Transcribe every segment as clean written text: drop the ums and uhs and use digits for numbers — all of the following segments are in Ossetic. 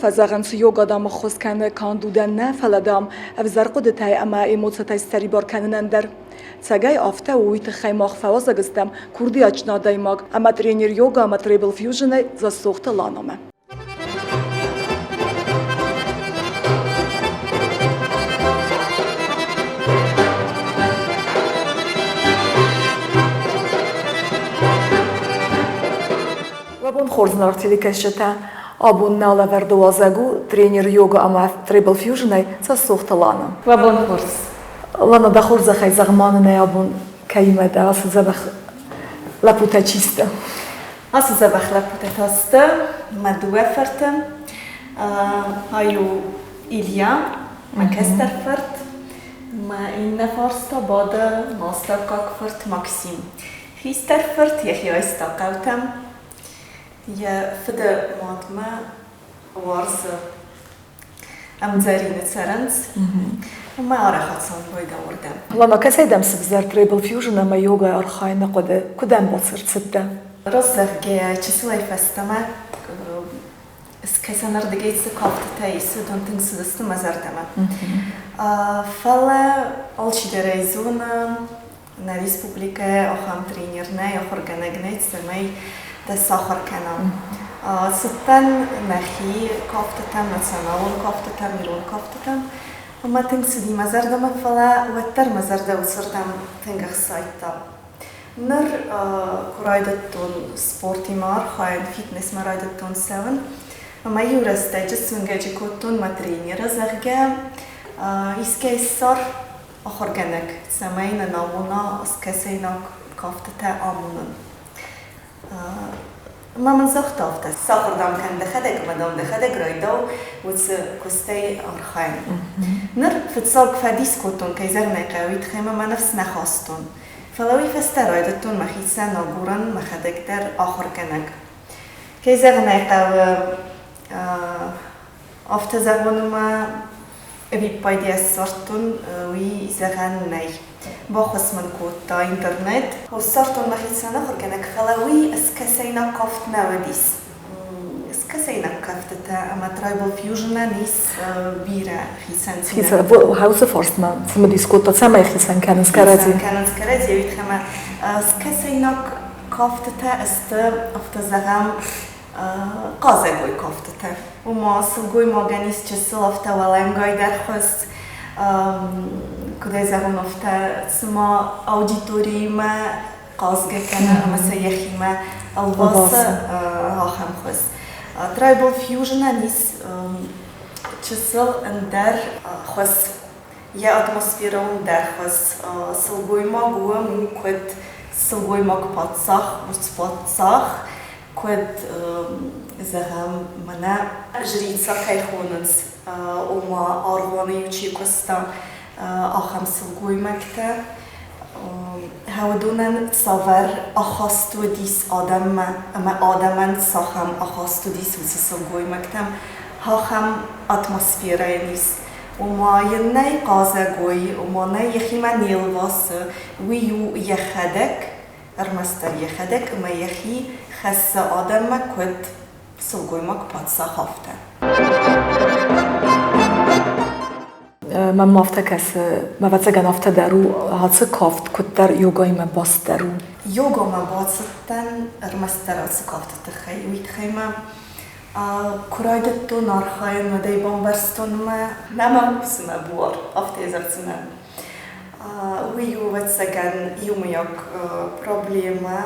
Фӕзӕгъынц, йога, дам, ӕххуыс кӕны канд удӕн нӕ, фӕлӕ, дам, ӕвзӕр хъуыдытӕй ӕмӕ эмоцитӕй ссӕрибар кӕнынӕн дӕр. Цӕгӕй афтӕ у, уый тыххӕй мах фӕуазӕг стӕм курдиатджын адӕймаг ӕмӕ тренер йога ӕмӕ требл фьюжн-ӕй Дзассохты Ланамӕ. Уӕ бон хорз, нарт телекӕсджытӕ! Абон нӕ лӕвӕрды уазӕг у тренер йога ӕмӕ требл фьюжн-ӕй Дзассохты Лана. Уӕ бон хорз! Лана, дӕ хорзӕхӕй зӕгъ ма нын ӕй абон кӕимӕ дӕ ацы дзӕбӕх лӕппутӕ чи сты? Ацы дзӕбӕх лӕппутӕ та сты мӕ дыууӕ фырты. Ай у Илья, мӕ кӕстӕр фырт, мӕ иннӕ фарс та бады мӕ астӕуккаг фырт Максим. Хистӕр фырт йӕхи айста хъӕутӕм, йӕ фыды мадмӕ уарзы ӕмдзӕрины цӕрынц ӕмӕ арӕх ацӕуын байдӕ уырдӕм. Лана, кӕцӕй дӕм сывзӕрд Rebel Fusion ӕмӕ йогӕ архайыны хъуыды? Куыд ӕм ӕрцыдтӕ? Раст зӕгъгӕйӕ, чысылӕй фӕстӕмӕ скӕсӕнӕрдыгӕй цы кӕфтытӕ ис, уыдон тынг цыдысты мӕ зӕрдӕмӕ. Фӕлӕ алчидӕр ӕй зоны, нӕ республикӕйы ахӕм тренер нӕй, ахуыргӕнӕг нӕй, цӕмӕй дӕ сахуыр кӕна. Цыдтӕн нӕхи кафтытӕм, националон кафтытӕм, ирон кафтытӕм. Ӕмӕ тынг цыди мӕ зӕрдӕмӕ, фӕлӕ уӕддӕр мӕ зӕрдӕ уыцырдӕм тынг ӕхсайдта. Ныр куы райдыдтон спортимӕ архайын, фитнесмӕ райдыдтон цӕуын, ӕмӕ иу рӕстӕджы суынгӕджы кодтон мӕ тренеры, зӕгъгӕ, искӕй ссар ахуыргӕнӕг, цӕмӕй нын амона скӕсӕйнаг кафтытӕ амонын. Ӕмӕ мын загъта афтӕ, сахуыр, дам, кӕн дӕхӕдӕг ӕмӕ, дам, дӕхӕдӕг райдау уыцы куыстӕй архайын. Ныр фыццаг фӕдис кодтон, кӕй зӕгъын ӕй хъӕуы, уый тыххӕй ӕмӕ мӕ ныфс нӕ хастон. Фӕлӕ уый фӕстӕ райдыдтон мӕхицӕн агурын мӕхӕдӕг дӕр ахуыргӕнӕг. Кӕй зӕгъын ӕй хъӕуы, афтӕ зӕгъон ӕмӕ ӕвиппайды йӕ ссардтон, уый зӕгъӕн нӕй. Баххуыс мын кодта интернет. Ссардтон мӕхицӕн ахуыргӕнӕг, фӕлӕ уый скӕсӕйнаг кафт нӕ уыдис. Скӕсӕйнаг кӕфтытӕ ӕмӕ tribal fusion-ӕн ис бирӕ хицӕндзинӕдтӕ. Уыцы фарстмӕ цымыдис кодта, цӕмӕй хицӕн кӕнынц кӕрӕдзи? Хицӕн кӕнынц кӕрӕдзи, уый тыххӕй ӕмӕ скӕсӕйнаг кафтытӕ сты, афтӕ зӕгъӕм, хъазӕгой кафтытӕ. Ома сылгоймагӕн ис чысыл афтӕ уӕлӕнгайдӕр хуыз, куыд ӕй зӕгъон, афтӕ цыма аудиториимӕ хъазгӕ кӕны ӕмӕ сӕ йӕхимӕ ӕлвасы ахӕм хуыз. Tribal fusion-ӕн ис чысыл ӕндӕр хуыз. Йӕ атмосферӕ у ӕндӕр хуыз. Сылгоймаг уым у куыд сылгоймаг-паддзах, ус-паддзах, куыд, зӕгъӕм, мӕнӕ жрица кӕй хонынц, ома аргъуаны-иу чи куыста, ахӕм сылгоймӕгтӕ. Уыдонӕн цавӕр ахаст уыдис адӕммӕ ӕмӕ адӕмӕн цахӕм ахаст уыдис уыцы сылгоймӕгтӕм, ахӕм атмосферӕ йын ис. Ома йын нӕй хъазӕгой, ома нӕ йӕхимӕ не лвасы, уый у йӕхӕдӕг, ӕрмӕстдӕр йӕхӕдӕг ӕмӕ йӕхи хӕссы адӕммӕ куыд сылгоймаг паддзах, афтӕ. Мӕнмӕ афтӕ кӕсы, ӕвӕццӕгӕн, афтӕ дӕр у, ацы кафт куыддӕр йогаимӕ баст дӕр у. Йогамӕ бацыдтӕн ӕрмӕстдӕр ацы кафты тыххӕй. Уый тыххӕй мӕ куы райдыдтон архайын, уӕд ӕй бамбӕрстон ӕмӕ нӕма кусы мӕ буар, афтӕ зӕгъдзынӕн. Уый у, ӕвӕццӕгӕн, иумӕйаг проблемӕ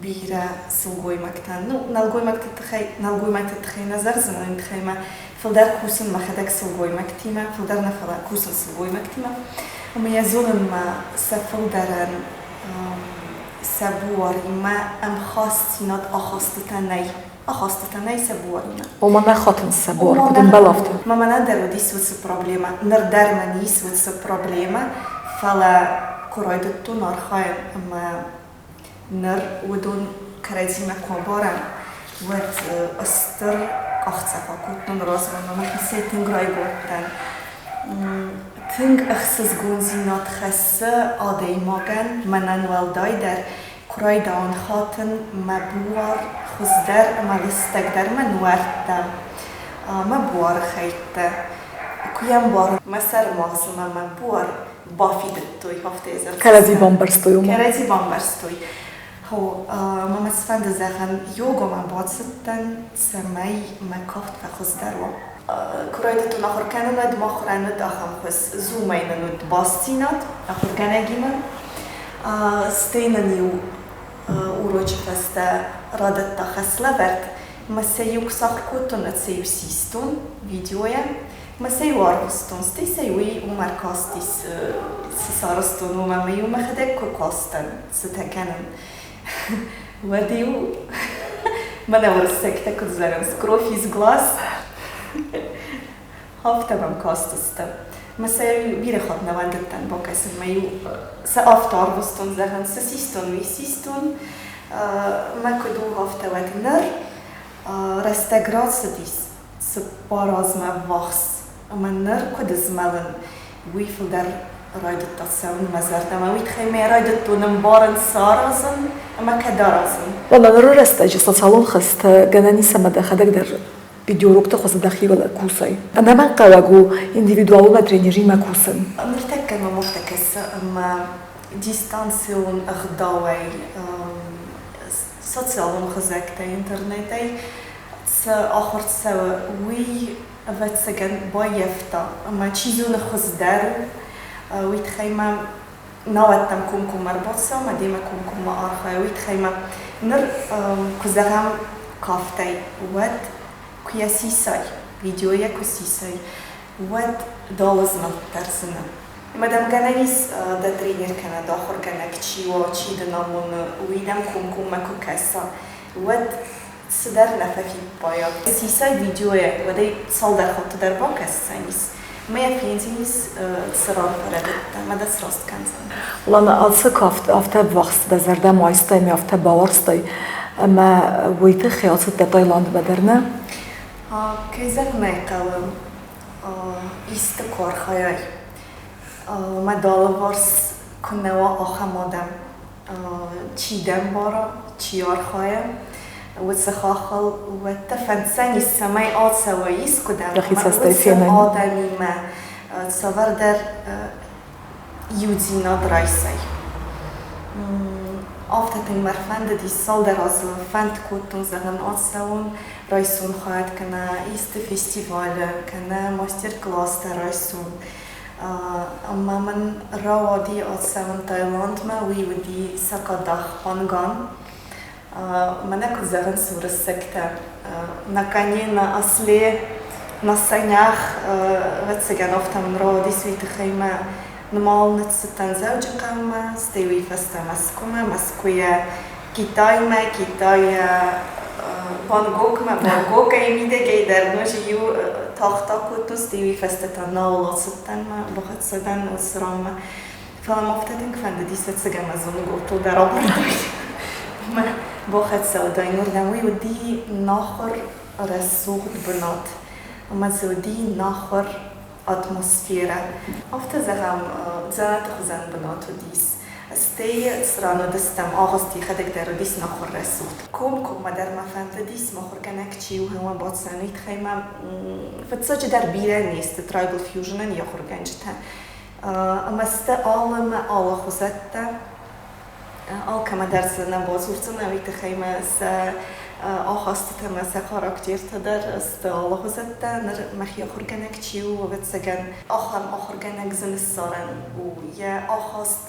бирӕ сылгоймӕгтӕн. Ну, нӕлгоймӕгты тыххӕй, нӕлгоймӕгты тыххӕй нӕ зӕгъдзынӕн, уый тыххӕй мӕ фылдӕр кусын мӕхӕдӕг сылгоймӕгтимӕ, фылдӕр нӕ, фӕлӕ кусын сылгоймӕгтимӕ. Ӕмӕ йӕ зонын мӕ сӕ фылдӕрӕн сӕ буаримӕ ӕмхасдзинад ахастытӕ нӕй. Ахастытӕ нӕй сӕ буаримӕ. Ома нӕ хатынц сӕ буар, куыд ӕмбӕлы, афтӕ. Мӕнӕн дӕр уыдис уыцы проблемӕ, ныр дӕр мӕн ис уыцы проблемӕ, фӕлӕ куы райдыдтон архайын ӕмӕ ныр уыдон кӕрӕдзимӕ куы абарӕм, уӕд стыр къахдзӕф акодтон размӕ ӕмӕ мӕхицӕй тынг райгонд дӕн. Тынг ӕхсызгондзинад хӕссы адӕймагӕн, мӕнӕн уӕлдайдӕр, куы райдауын хатын мӕ буар хуыздӕр ӕмӕ лыстӕгдӕр мӕ нуӕрттӕ. Мӕ буары хӕйттӕ куы йӕ ӕмбарын, мӕ сӕрымагъзы мӕ мӕ буар бафидыдтой, афтӕ дзырд. Кӕрӕдзи бамбӕрстой уымӕ. Кӕрӕдзи бамбӕрстой. Хо, мӕ мӕ цыфӕнды зӕгъӕн, йогомӕ бацыдтӕн, цӕмӕй мӕ кафт фӕхуыздӕр уа. Куы райдыдтон ахуыр кӕнын, уӕд мӕ ахуырӕн уыд ахӕм хуыз. Zoom-ӕй нын уыд бастдзинад ахуыргӕнӕгимӕ. Стӕй нын-иу урочы фӕстӕ радӕтта хӕслӕвӕрд. Мӕ сӕ-иу куы сахуыр кодтон, уӕд сӕ-иу систон видеойӕ. Мӕ сӕ-иу арвыстон, стӕй сӕ уый уым ӕркастис, цы сарӕзтон, уымӕ ӕмӕ-иу мӕхӕдӕг куы кастӕн, цытӕ кӕнын, уӕд-иу мӕнӕ уырыссӕгтӕ куыд зӕгъынц, кровь из глаз, афтӕ мӕм кастысты. Мӕ сӕ бирӕ хатт нӕ уӕндыдтӕн бакӕсын, мӕ-иу сӕ афтӕ арвыстон, зӕгъын, цы систон, уый систон, мӕ куыд у, афтӕ уӕд ныр рӕстӕг рацыдис, 4 азмӕ ввахс ӕмӕ ныр куыд змӕлын, уый фылдӕр райдыдта цӕуын мӕ зӕрдӕмӕ. Уый тыххӕй мӕ райдыдтон ӕмбарын, цы аразын ӕмӕ кӕд аразын. Фӕлӕ ныры рӕстӕджы социалон хызты гӕнӕн ис ӕмӕ дӕхӕдӕг дӕр видеоурокты хуызы дӕхиуыл кусай. Ӕнӕмӕнгхъӕуӕг у индивидуалон тренеримӕ кусын. Ныртӕккӕ мӕм афтӕ кӕсы, ӕмӕ дистанцион ӕгъдауӕй социалон хызӕгтӕй, интернетӕй цы ахуыр цӕуы, уый, ӕвӕццӕгӕн, баййӕфта ӕмӕ чи зоны хуыздӕр у, уый тыххӕй ма науӕд дӕм комкоммӕ ӕрбацӕуӕм, демӕ комкоммӕ архайа, уый тыххӕй ма ныр куы зӕгъӕм кафтӕй, уӕд куы йӕ сисай, видеойӕ куы сисай, уӕд дӕлызмӕлд дӕр зыны. Ӕмӕ дӕм гӕнӕн ис дӕ тренер кӕнӕ дӕ ахуыргӕнӕг чи уа, чи дын амоны, уый дӕм комкоммӕ куы кӕса, уӕд цыдӕр нӕ фӕфиппайа. Сисай видеойӕ, уӕд ӕй цалдӕр хатты дӕр бакӕсдзӕнис. Мӕ йӕ фендзӕнис, цы ран фӕрӕдыдтӕ, ӕмӕ дӕ сраст кӕндзӕн. Лана, ацы кафт афтӕ ӕввахс дӕ зӕрдӕмӕ айстай ӕмӕ афтӕ бауарзтай, ӕмӕ уый тыххӕй ацыдтӕ Таиландмӕ дӕр, нӕ? Кӕй зӕгъын ӕй хъӕуы, исты куы архайай, мӕ алыварс куы нӕ уа ахӕм адӕм, чи дӕ ӕмбара, чи архайа, уыцы хаххыл, уӕд та фӕнддзӕнис, цӕмӕй ацӕуа искуыдӕм ӕмӕ уыцы адӕмимӕ цавӕрдӕр иудзинад райсай. Афтӕ тынг мӕ фӕндыдис, цалдӕр азы фӕнд кодтон, зӕгъын, ацӕуон, райсон хайад кӕнӕ исты фестивалы, кӕнӕ мастер-класстӕ райсон. Ӕмӕ мын рауади ацӕуын Таиландмӕ, уый уыди сакъадах Панган. Мӕнӕ куыд зӕгъынц уырыссӕгтӕ, на коне, на осле, на санях, ӕвӕццӕгӕн, афтӕ мын рауадис уый тыххӕй мӕ нымал ныццыдтӕн Дзӕуджыхъӕумӕ, стӕй уый фӕстӕ Мӕскуымӕ, Мӕскуыйӕ Китаймӕ, Китайӕ Бангкокмӕ, Бангкокӕй мидӕгӕй дӕр ноджы иу тахт акодтон, стӕй уый фӕстӕ та науыл ацыдтӕн мӕ бахӕццӕ дӕн уыцы ранмӕ. Фӕлӕ мӕ афтӕ тынг фӕндыдис ӕцӕг ӕмӕ зонготыл дӕр абырдтой. Мӕ бахӕццӕ уыдаин уырдӕм. Уый уыди нахуыр рӕсугъд бынат ӕмӕ дзы уыди нахуыр атмосферӕ. Афтӕ зӕгъӕм, дзӕнӕты хуызӕн бынат уыдис. Стӕй цы ран уыдыстӕм, агъуыст йӕхӕдӕг дӕр уыдис нахуыр рӕсугъд. Комкоммӕ дӕр мӕ фӕндыдис, мӕ ахуыргӕнӕг чи у, уымӕ бацӕуын, уый тыххӕй мӕ фыццаджыдӕр бирӕ не сты Tribal Fusion-ӕн йӕ ахуыргӕнджытӕ. Ӕмӕ сты алы ӕмӕ алы хуызӕттӕ. Алкӕмӕ дӕр дзы нӕ бадзурдзынӕ, уый тыххӕй мӕ сӕ ахастытӕ ӕмӕ сӕ характертӕ дӕр сты алыхуызӕттӕ. Ныр мӕхи ахуыргӕнӕг чи у, ӕвӕццӕгӕн, ахӕм ахуыргӕнӕг зын ссарӕн у. Йӕ ахаст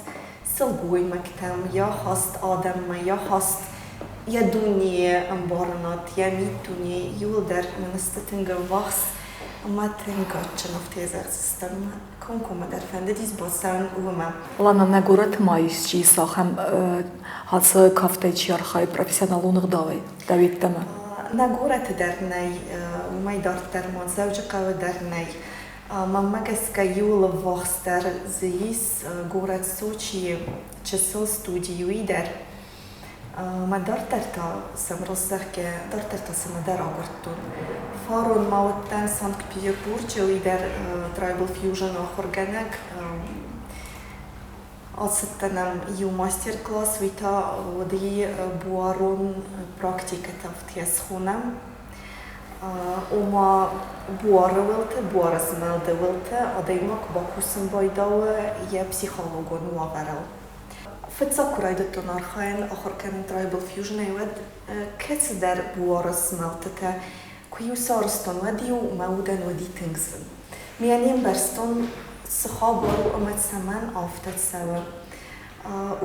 сылгоймӕгтӕм, йӕ ахаст адӕммӕ, йӕ ахаст йӕ дунейы ӕмбарынад, йӕ миддуне иууылдӕр мын сты тынг ӕввахс ӕмӕ тынг адджын, афтӕ зӕгъдзыстӕм. Комкоммӕ дӕр фӕндыдис бацӕуын уымӕ. Лана, нӕ горӕты ма исчи ис ахӕм ацы кафтӕй чи архайы профессионалон ӕгъдауӕй дӕу йеддӕмӕ? Нӕ горӕты дӕр нӕй, уымӕй дарддӕр ма Дзӕуджыхъӕуы дӕр нӕй. Мӕнмӕ гӕсгӕ иуыл ӕввахсдӕр дзы ис горӕт Сочийы чысыл студи уый дӕр. Мӕ дарддӕр та сӕм росзӕгъгӕ, дарддӕр та сӕ дӕр агуырдтон. Фарон ма уыдтӕн Санкт-Петербурджы, уый дӕр Tribal Fusion ахуыргӕнӕг. Ацыдтӕн ӕм иу мастер-класс, уый та уыди буарон практикӕтӕ, афтӕ схонӕм. Ома буары уылты, буары змӕлды уылты адӕймаг бакусын байдауы йӕ психологон уавӕрыл. Фыццаг куы райдыдтон архайын, ахуыр кӕнын Tribal Fusion-ӕй, уӕд кӕцыдӕр буары змӕлдтытӕ куы-иу сарӕзтон, уӕд-иу мӕ удӕн уыди тынг зын. Мӕ не мбӕрстон, цы хабар у ӕмӕ цӕмӕн афтӕ цӕуы.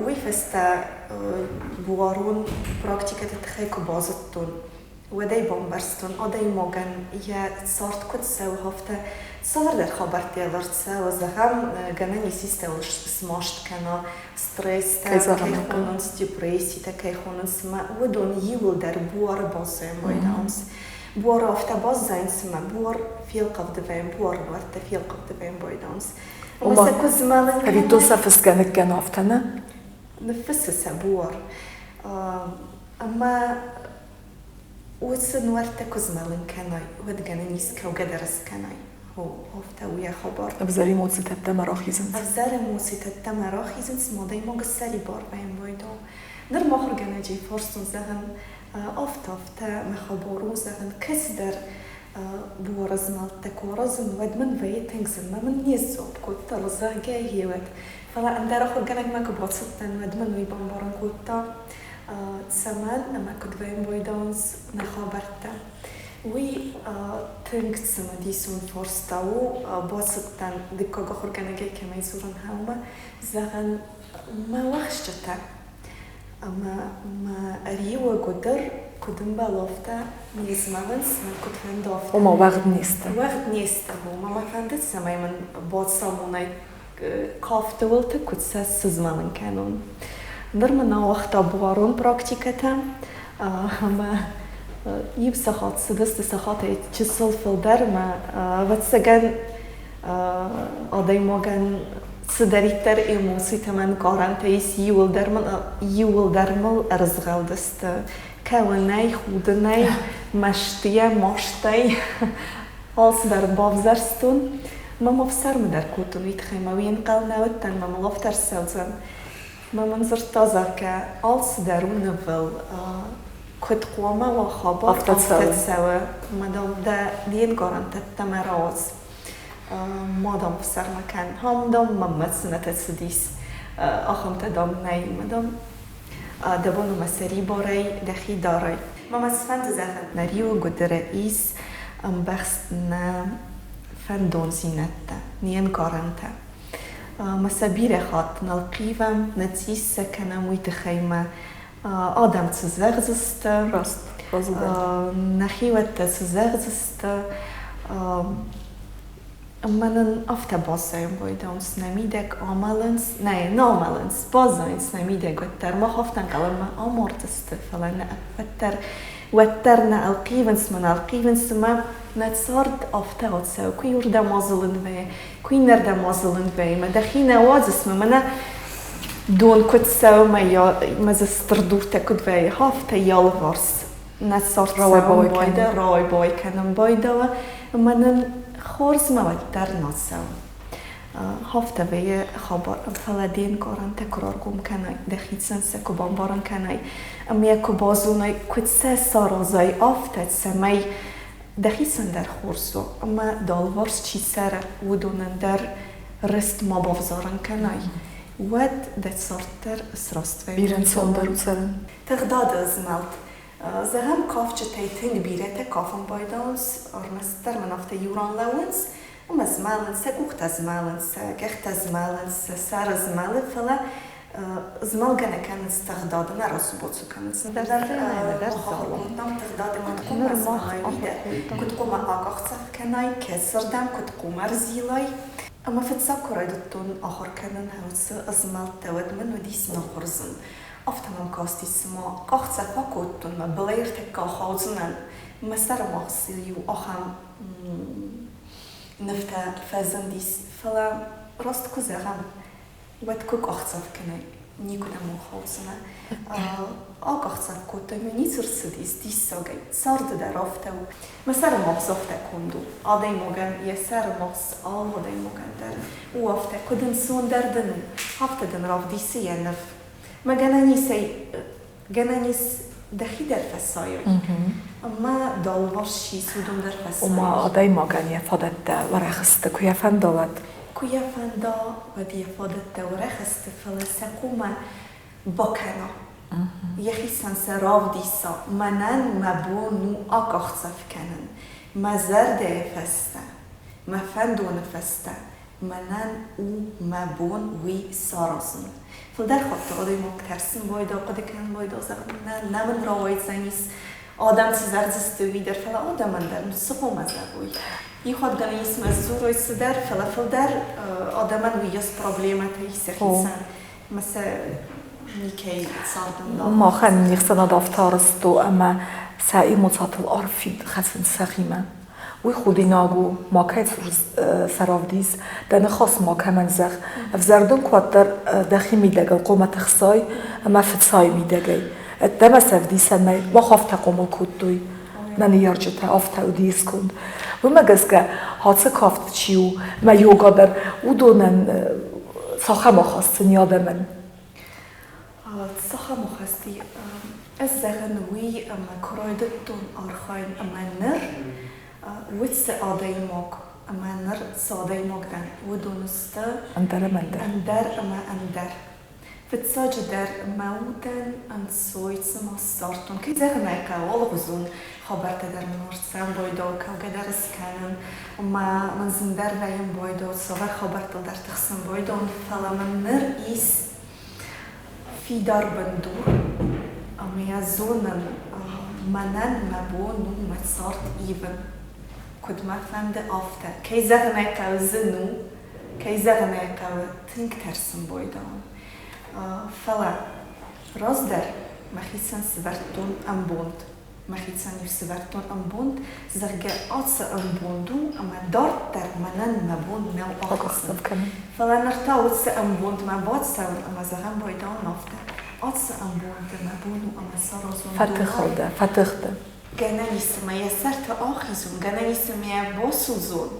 Уый фӕстӕ буарон практикӕты тыххӕй куы базыдтон, уӕд ӕй бамбӕрстон, адӕймагӕн йӕ цард куыд цӕуы, афтӕ цавӕрдӕр хабӕрттӕ ӕвӕрд цӕуы, зӕгъӕм, гӕнӕн ис истӕуыл смаст кӕна, стресстӕ кӕй хонынц, депресситӕ кӕй хонынц, ӕмӕ уыдон иууылдӕр буары баззайын байдауынц. Буары афтӕ баззайынц, ӕмӕ буар фелхъывды вӕййы, буары нуӕрттӕ фелхъывды вӕййын байдауынц. Ӕмӕ сӕ куы змӕлын Цӕвиттон сӕ фысгӕ ныккӕн афтӕ, нӕ? Ныффыссы сӕ буар. Ӕмӕ уыцы нуӕрттӕ куы змӕлын кӕнай, уӕд гӕнӕн ис кӕугӕ дӕр скӕнай. Афтӕ у йӕ хабар. Ӕвзӕр эмоцитӕ ӕддӕмӕ рахизынц. Ӕвзӕр эмоцитӕ ӕддӕмӕ рахизынц, адӕймаг ссӕрибар вӕййын байдау. Ныр ма ахуыргӕнӕджы фарстон зӕгъын, афтӕ-афтӕ мӕ хабар у, зӕгъын, кӕцыдӕр буары змӕлдтӕ куы аразын, уӕд мын вӕййы тынг зын, мӕ мын не сдзуапп кодта, зӕгъгӕ, гъеуӕд. Фӕлӕ ӕндӕр ахуыргӕнӕгмӕ куы бацыдтӕн, уӕд мын уый бамбарын кодта, цӕмӕн ӕмӕ куыд вӕййын байдауынц нӕ хабӕрттӕ. Уый тынг цымыдисон фарста у. Бацыдтӕн дыккаг ахуыргӕнӕгӕй кӕмӕй дзурын хъӕуы, зӕгъын, мӕ уӕхсчытӕ ӕмӕ мӕ риуы гуыдыр куыд ӕмбӕлы, афтӕ не змӕлынц, мӕн куыд фӕнды, афтӕ. Ома уӕгъд не сты. Уӕгъд не сты, ома мӕ фӕнды, цӕмӕй мын бацамонай кафты уылты, куыд сӕ сызмӕлын кӕнон. Ныр мын ауагъта буарон практикӕтӕ ӕмӕ иу сахат цыдысты, сахатӕй чысыл фылдӕр ӕмӕ ӕвӕццӕгӕн адӕймагӕн цыдӕриддӕр эмоцитӕ мӕ ӕнкъарӕнтӕ ис, иууылдӕр мын иууылдӕр мыл ӕрызгъӕлдысты. Кӕуынӕй, худынӕй, мӕстыйӕ, мастӕй алцыдӕр бавзӕрстон. Мӕ ма фсӕрмы дӕр кодтон уый тыххӕй, мӕ уый ӕнхъӕл нӕ уыдтӕн, мӕ мыл афтӕ ӕрцӕудзӕн. Мӕ мын дзырдта, зӕгъгӕ, алцыдӕр у нывыл. Куыд хъуамӕ уа хабар, афтӕ цӕуы. Мӕ дам, дӕ де нкъарӕнтӕ ӕддӕмӕ рауадз. Ма дам фсӕрмы кӕн. Ам, дам, мӕнмӕ цынӕтӕ цыдис, ахӕмтӕ, дам, нӕй. Мӕ дам, дӕ бон у мӕ сӕрибарӕй дӕхи дарай. Мӕ ма цыфӕнды зӕгъӕд, нӕ риуы гуыдыры ис ӕмбӕхст нӕ фӕндондзинӕдтӕ, не нкъарӕнтӕ. Мӕ сӕ бирӕ хатт нылхъивӕм, ныцъцъис сӕ кӕнӕм, уый тыххӕй мӕ адӕм цы зӕгъдзысты, Раст, разы нӕхиуӕттӕ цы зӕгъдзысты, ӕмӕ нын афтӕ баззайын байдауынц нӕ мидӕг амӕлынц, нӕ, нӕ амӕлынц, баззайынц нӕ мидӕг уӕддӕр. Мах афтӕ ӕнхъӕлӕм, ӕмӕ амардысты, фӕлӕ нӕ уӕддӕр, уӕддӕр нӕ ӕлхъивынц, мӕ нӕ ӕлхъивынц, ӕмӕ нӕ цард афтӕ ацӕуы, куы иуырдӕм азылын вӕййы, куы иннӕрдӕм азылын вӕййы, мӕ дӕхи нӕ уадзыс, мӕ мӕнӕ дон куыд цӕуы, мӕ, мӕ дзы стыр дуртӕ куыд вӕййы, афтӕ йӕ алыварс нӕ цард цӕуын байдауы, рауай-бауай кӕнын байдауы, ӕмӕ нын хорзмӕ уӕддӕр нӕ цӕуы. Афтӕ вӕййы хабар, фӕлӕ де нкъарӕнтӕ куы раргом кӕнай, дӕхицӕн сӕ куы бамбарын кӕнай, ӕмӕ йӕ куы базонай, куыд сӕ саразай, афтӕ, цӕмӕй дӕхицӕн дӕр хорз у, ӕмӕ дӕ алыварс чи цӕры, уыдонӕн дӕр рыст ма бавзарын кӕнай, уӕд дӕ цард дӕр сраст вӕййы. Бирӕ ӕнцондӕр у цӕрын. Тыгъдады змӕлд. Зӕгъӕм, кафджытӕй тынг бирӕтӕ кафын байдауынц, ӕрмӕстдӕр мын афтӕ иу ран лӕууынц, ӕмӕ змӕлынц, сӕ къухтӕ змӕлынц, сӕ къӕхтӕ змӕлынц, сӕ сӕр змӕлы, фӕлӕ змӕлгӕ нӕ кӕнынц тыгъдады, нӕ рацу-бацу кӕнынц. Ахуыргондтӕм тыгъдады куыд хъуамӕ змӕлай, уый дӕр, куыд хъуамӕ акъахдзӕф кӕнай, кӕцырдӕм куыд хъуамӕ ӕрзилай. Ӕмӕ фыццаг куы райдыдтон ахуыр кӕнын уыцы змӕлдтӕ, уӕд мын уыдис ногхуыр зын. Афтӕ мӕм кастис, цыма къахдзӕф акодтон, мӕ былӕй ӕртӕккӕ ахаудзынӕн. Мӕ сӕрымагъзы-иу ахӕм нывтӕ фӕзындис, фӕлӕ раст куы зӕгъӕм, уӕд куы къахдзӕф кӕнай, никуыдӕм ахаудзынӕ. Акъахдзӕф кодтой, мӕ ницы рцыдис диссагӕй. Царды дӕр афтӕ у. Мӕ сӕрымагъз афтӕ конд у. Адӕймагӕн йӕ сӕрымагъз алы адӕймагӕн дӕр у афтӕ, куыд ӕнцондӕр дын у, афтӕ дын равдисы йӕ ныв. Мӕ гӕнӕн исӕй гӕнӕн ис Дӕхи дӕр фӕсайой. Ӕмӕ дӕлварс чи ис, уыдон дӕр фӕсайой. Ома адӕймагӕн йӕ фадӕттӕ уӕрӕх сты, куы йӕ фӕнда, уӕд. Куы йӕ фӕнда, уӕд йӕ фадӕттӕ уӕрӕх сты, фӕлӕ сӕ хъуамӕ бакӕна. Йӕхицӕн сӕ равдиса, мӕнӕн мӕ бон у акъахдзӕф кӕнын, мӕ зӕрдӕйы фӕстӕ, мӕ фӕндоны фӕстӕ, мӕнӕн у мӕ бон уый саразын. Фылдӕр хатт адӕймаг тӕрсын байдал, хъуыды кӕнын байдал, зӕгъын, нӕ, нӕ мын рауайдзӕнис, адӕм цы зӕгъдзысты, уый дӕр, фӕлӕ адӕмӕн дӕр цы хъуамӕ зӕгъой? Иу хатт гӕнӕн ис мӕ сдзурой цыдӕр, фӕлӕ фылдӕр адӕмӕн уыйас проблемӕтӕ ис сӕхицӕн, ӕмӕ сӕ никӕй цардӕн Махӕн не хсӕнад афтӕ арӕзт у, ӕмӕ сӕ эмоциатыл арф хӕцынц сӕхимӕ. Уый худинаг у, макӕй цур сӕ равдис, дӕ ныхас макӕмӕн зӕгъ. Ӕвзӕр дын куы уӕддӕр дӕхи мидӕгыл хъуамӕ тыхсай ӕмӕ фыцай мидӕгӕй. Ӕддӕмӕ сӕ ӕвдисӕнӕй мах афтӕ хъомыл кодтой нӕ ныййарджытӕ, афтӕ уыди сконд. Уымӕ гӕсгӕ ацы кафт чи у, мӕ йога дӕр, уыдонӕн цахӕм ахаст сын и адӕмӕн? Цахӕм ахаст и? Ӕз зӕгъын уый, ӕмӕ куы райдыдтон архайын ӕмӕ ныр уыцы адӕймаг ӕмӕ ныр цы адӕймаг дӕн, уыдон сты ӕндӕр ӕмӕ ӕндӕр. Ӕндӕр ӕмӕ ӕндӕр. Фыццаджыдӕр мӕ удӕн ӕнцой цыма ссардтон. Кӕй зӕгъын ӕй хъӕуы, алыгъуызон хабӕрттӕ дӕр мын ӕрцӕуын байдау, кӕугӕ дӕр скӕнын, ӕмӕ мын зындӕр вӕййын байдау, цавӕр хабӕрттыл дӕр тыхсын байдон, фӕлӕ мын ныр ис фидар бындур, ӕмӕ йӕ зонын, мӕнӕн мӕ бон у мӕ цард ивын, куыд мӕ фӕнды, афтӕ. Кӕй зӕгъын ӕй хъӕуы, зын у, кӕй зӕгъын ӕй хъӕуы, тынг тӕрсын байдауын. Фӕлӕ раздӕр мӕхицӕн сывӕрдтон ӕмбонд. Мӕхицӕн-иу сывӕрдтон ӕмбонд, зӕгъгӕ, ацы ӕмбонд у, ӕмӕ дарддӕр мӕнӕн мӕ бон нӕу ахицӕн кӕнын. Фӕлӕ ныр та уыцы ӕмбондмӕ бацӕуын ӕмӕ зӕгъӕм байдауын афтӕ, ацы ӕмбонды мӕ бон у ӕмӕ саразон Фӕтых дӕ, фӕтых дӕ. Гӕнӕн ис ӕмӕ йӕ сӕрты ахизон, гӕнӕн ис ӕмӕ йӕ басудзон,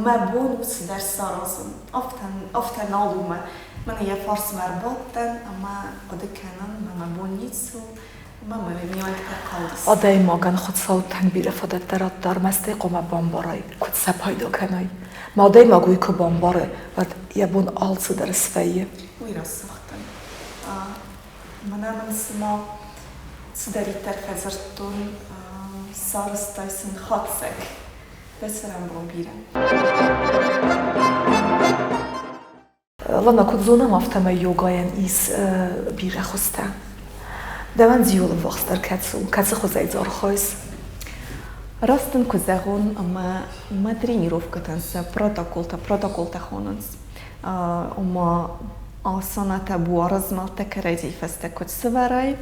мӕ бон у цыдӕр саразын. Афтӕ, афтӕ нал у мӕ. Мӕнӕ йӕ фарсмӕ ӕрбадтӕн ӕмӕ хъуыды кӕнын, мӕ мӕ бон ницы у. Адӕймагӕн Хуыцау тынг бирӕ фадӕттӕ радта, ӕрмӕст ӕй хъуамӕ бамбарай, куыд сӕ пайда кӕнай. Мӕ адӕймаг уый куы бамбары, уӕд йӕ бон алцыдӕр свӕййы. Уый рӕсугъддӕр. Мӕнӕ мын цыма цыдӕриддӕр фӕдзырдтон, сарӕзтай сын хатдзӕг. Дӕ цӕрӕнбон бирӕ. Лана, куыд зонӕм, афтӕмӕй йогайӕн ис бирӕ хуызтӕ. Дӕуӕн дзиуыл ӕввахсдӕр кӕцы у? Кӕцы хуызӕй дзы архайыс? Раст дын куы зӕгъон, ӕмӕ мӕ тренировкӕтӕн сӕ протоколтӕ протоколтӕ хонынц. Ома асанатӕ буары змӕлдтӕ кӕрӕдзи фӕстӕ куыд сывӕрай,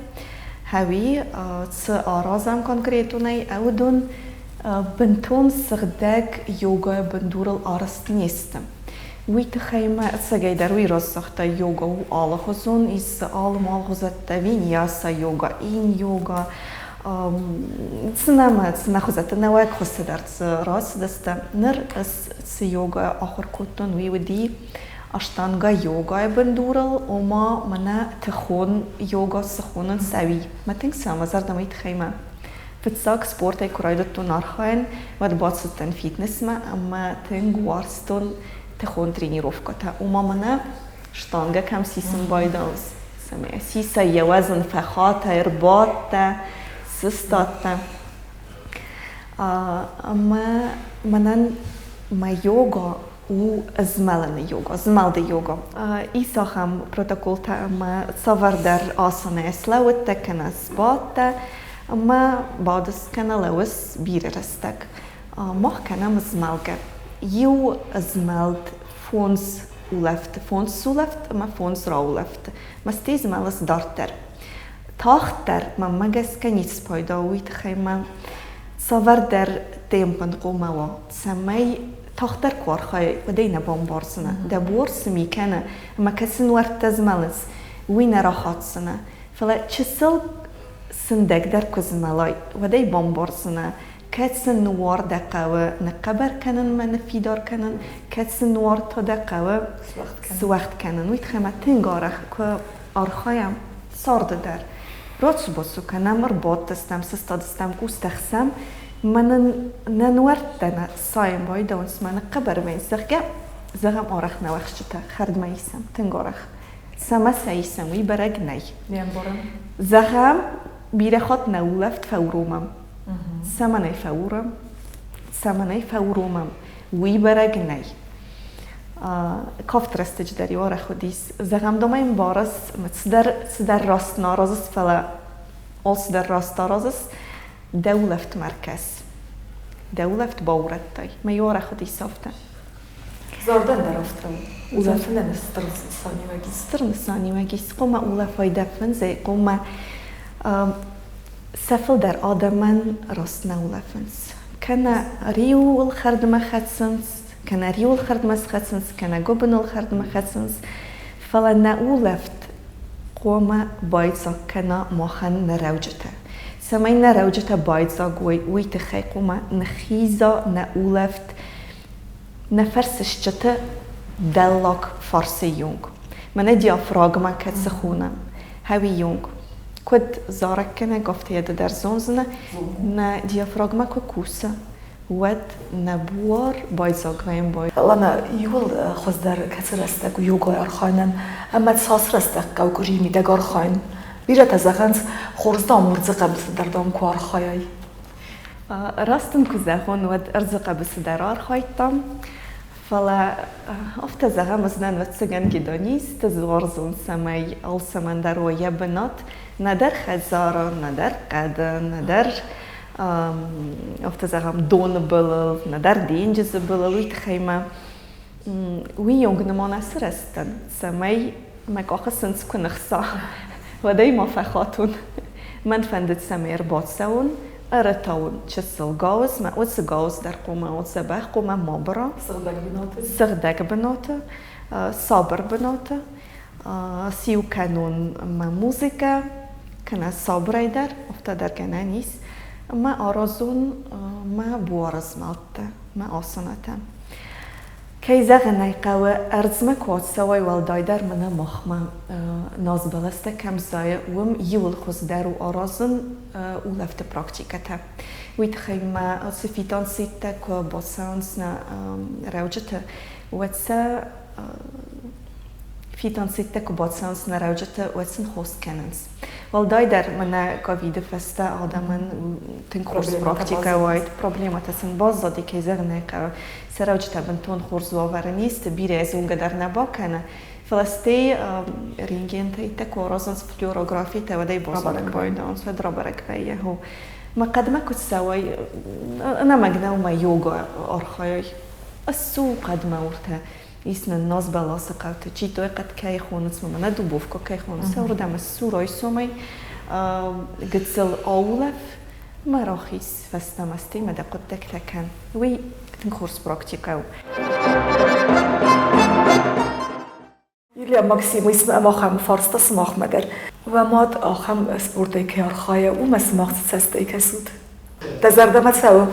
ӕви цы аразӕм конкретонӕй, уыдон бынтон сыгъдӕг йогайы бындурыл арӕзт не сты. Уый тыххӕй мӕ ӕцӕгӕйдӕр уый разагъта, йога у алыхуызон, ис дзы алы малгъуызӕттӕ, виньяса йога, инь-йога, цынӕ мӕ цынӕ хуызӕттӕ, нӕуӕг хуызтӕ дӕр дзы рацыдысты. Ныр ӕз цы йога ахуыр кодтон, уый уыди аштанга-йогайы бындурыл, ома мӕнӕ тыхон йога цы хонынц, ӕви. Мӕ тынг цӕуы мӕ зӕрдӕмӕ уый тыххӕй мӕ Фыццаг спортӕй куы райдыдтон архайын, уӕд бацыдтӕн фитнесмӕ ӕмӕ тынг уарзтон тыхон тренировкӕтӕ. Ома мӕнӕ штангӕ кӕм сисын байдауынц, цӕмӕй сисай йӕ уӕзын фӕхатӕ, ӕрбадтӕ, сыстадтӕ. Ӕмӕ мӕнӕн мӕ йога у змӕлыны йога, змӕлды йога. Ис ахӕм протоколтӕ ӕмӕ цавӕрдӕр асанӕ слӕууыдтӕ кӕнӕ сбадтӕ ӕмӕ бадыс кӕнӕ лӕууыс бирӕ рӕстӕг. Мах кӕнӕм змӕлгӕ. Иу змӕлд фондз улӕфты, фондз сулӕфт ӕмӕ фондз раулӕфты. Мастӕй змӕлыс дарддӕр. Тагъддӕр мӕнмӕ гӕсгӕ ницы спайда у, уый тыххӕй мӕ цавӕрдӕр темпӕн хъуамӕ уа, цӕмӕй тагъддӕр куы архайай, уӕд ӕй нӕ бамбардзынӕ. Дӕ буар цы ми кӕны ӕмӕ кӕцы нуӕрттӕ змӕлынц, уый нӕ рахатдзынӕ. Фӕлӕ чысыл сындӕгдӕр куы змӕлай, уӕд ӕй бамбардзынӕ, кӕцы нуар дӕ хъӕуы ныхъхъӕбӕр кӕнынмӕ, ныффидар кӕнын, кӕцы нуар та дӕ хъӕуы суӕгъд кӕнын. Уый тыххӕй ма тынг арӕх куы архайӕм царды дӕр. Рацу-бацу кӕнӕм, ӕрбадтыстӕм, сыстадыстӕм, къустӕ хсӕм, мӕ нын нӕ нуӕрттӕ нӕ сайын байдауынц, мӕ ныхъхъӕбӕр вӕййынц, зӕгъгӕ, зӕгъӕм, арӕх нӕ уӕхсчытӕ хӕрдмӕ исӕм, тынг арӕх. Цӕмӕ сӕ исӕм, уый бӕрӕг нӕй. Не мбарӕм. Зӕгъӕм, бирӕ хатт нӕ улӕфт фӕуромӕм. Цӕмӕн ӕй фӕурӕм? Цӕмӕн ӕй фӕуромӕм, уый бӕрӕг нӕй. Кафт рӕстӕджы дӕр-иу арӕх уыдис. Зӕгъӕм, домӕ ӕмбарыс, цыдӕр, цыдӕр раст нӕ аразыс, фӕлӕ алцыдӕр раст аразыс, дӕ улӕфтмӕ ӕркӕс. Дӕ улӕфт баурӕдтай. Мӕ иу арӕх уыдис афтӕ. Зӕрдӕн дӕр афтӕ у. Улӕфынӕн стыр нысаниуӕг ис. Стыр нысаниуӕг ис. Хъуамӕ улӕфай дӕ фындзӕй, хъуамӕ сӕ фылдӕр адӕмӕн раст нӕ улӕфынц. Кӕнӕ риуыл хӕрдмӕ хӕцынц, кӕнӕ риуыл хӕрдмӕ схӕцынц, кӕнӕ гуыбыныл хӕрдмӕ хӕцынц. Фӕлӕ нӕ улӕфт хъуамӕ байдзаг кӕна махӕн нӕ рӕуджытӕ. Цӕмӕй нӕ рӕуджытӕ байдзаг уой, уый тыххӕй хъуамӕ ныххиза нӕ улӕфт нӕ фӕрсысджыты дӕллаг фарсы юнг. Мӕнӕ диафрагмӕ кӕцы хонӕм, хӕуи юнг. Куыд зарӕггӕнӕг, афтӕ йӕ ды дӕр зондзынӕ, нӕ диафрагмӕ куы кусы, уӕд нӕ буар байдзаг вӕййы бай. Лана, иууыл хуыздӕр кӕцы рӕстӕг у йогайы архайынӕн ӕмӕ цас рӕстӕг хъӕуы къуырийы мидӕг архайын? Бирӕтӕ зӕгъынц, хорз, дам, ӕрдзы хъӕбысы дӕр, дам, куы архайай. Раст ын куы зӕгъон, уӕд ӕрдзы хъӕбысы дӕр архайдтам. Фӕлӕ афтӕ зӕгъӕм, ӕз ӕвӕццӕгӕн гедонист, ӕз уарзон, цӕмӕй алцӕмӕн дӕр уа йӕ бынат, нӕдӕр хӕдзары, нӕдӕр хъӕды, нӕдӕр афтӕ зӕгъӕм, доны былыл, нӕдӕр денджызы былыл, уый тыххӕй мӕ уый онг нымон ацы рӕзтӕн, цӕмӕй мӕ къахы сындз куы ныхса, уӕд ӕй ма фӕхатон. Мӕн фӕндыд, цӕмӕй ӕрбацӕуон, ӕрытауон чысыл гауыз, мӕ уыцы гауыз дӕр хъуамӕ уа дзӕбӕх, хъуамӕ ма быра. Сыгъдӕг бынаты. Сыгъдӕг бынаты, сабыр бынаты. Сиу кӕнон мӕ музыкӕ, кӕнӕ сабырӕй дӕр, афтӕ дӕр гӕнӕн ис, ӕмӕ аразон мӕ буары змӕлдтӕ, мӕ асанатӕ. Кӕй зӕгъын ӕй хъӕуы, ӕрдзмӕ куы ацӕуай, уӕлдайдӕр мӕнӕ махмӕ назбӕлӕстӕ кӕм зайы, уым иуыл хуыздӕр у аразын улӕфты практикӕтӕ. Уый тыххӕй ма цы фитонцидтӕ куы бацӕуынц нӕ рӕуджыты, уӕд сӕ фитонцидтӕ куы бацӕуынц нӕ рӕуджыты, уӕд сын хос кӕнынц. Уӕлдайдӕр мӕнӕ ковиды фӕстӕ адӕмӕн тынг хорз практикӕ уаид, проблемӕтӕ сын баззади, кӕй зӕгъын ӕй хъӕуы. Сӕ рӕуджытӕ бынтон хорз уавӕры не сты, бирӕ зонгӕ дӕр нӕ бакӕны. Фӕлӕ стӕй рентгентӕ иттӕг куы аразынц флюорографитӕ, уӕд ӕй базонын байдауынц, уӕд рабӕрӕг вӕййы. Мӕ хъӕдмӕ куы цӕуай, ӕнӕмӕнг нӕу мӕ йога архайай. Ссу хъӕдмӕ уртӕ. Ис нын назбӕласы хъӕуты, Читой хъӕд кӕй хонынц, мӕнӕ Дубовка кӕй хонынц, уырдӕм ссу райсомӕй гыццыл аулӕф, ма рахиз фӕстӕмӕ, стӕй ма дӕ хъуыддӕгтӕ кӕн. Уый тынг хорз практикӕ у. Илья Максим, ис ахӕм фарста сымахмӕ дӕр. Уӕ мад ахӕм спортӕй кӕй архайы, уымӕ сымах цы цӕстӕй кӕсут? Дӕ зӕрдӕмӕ цӕуы?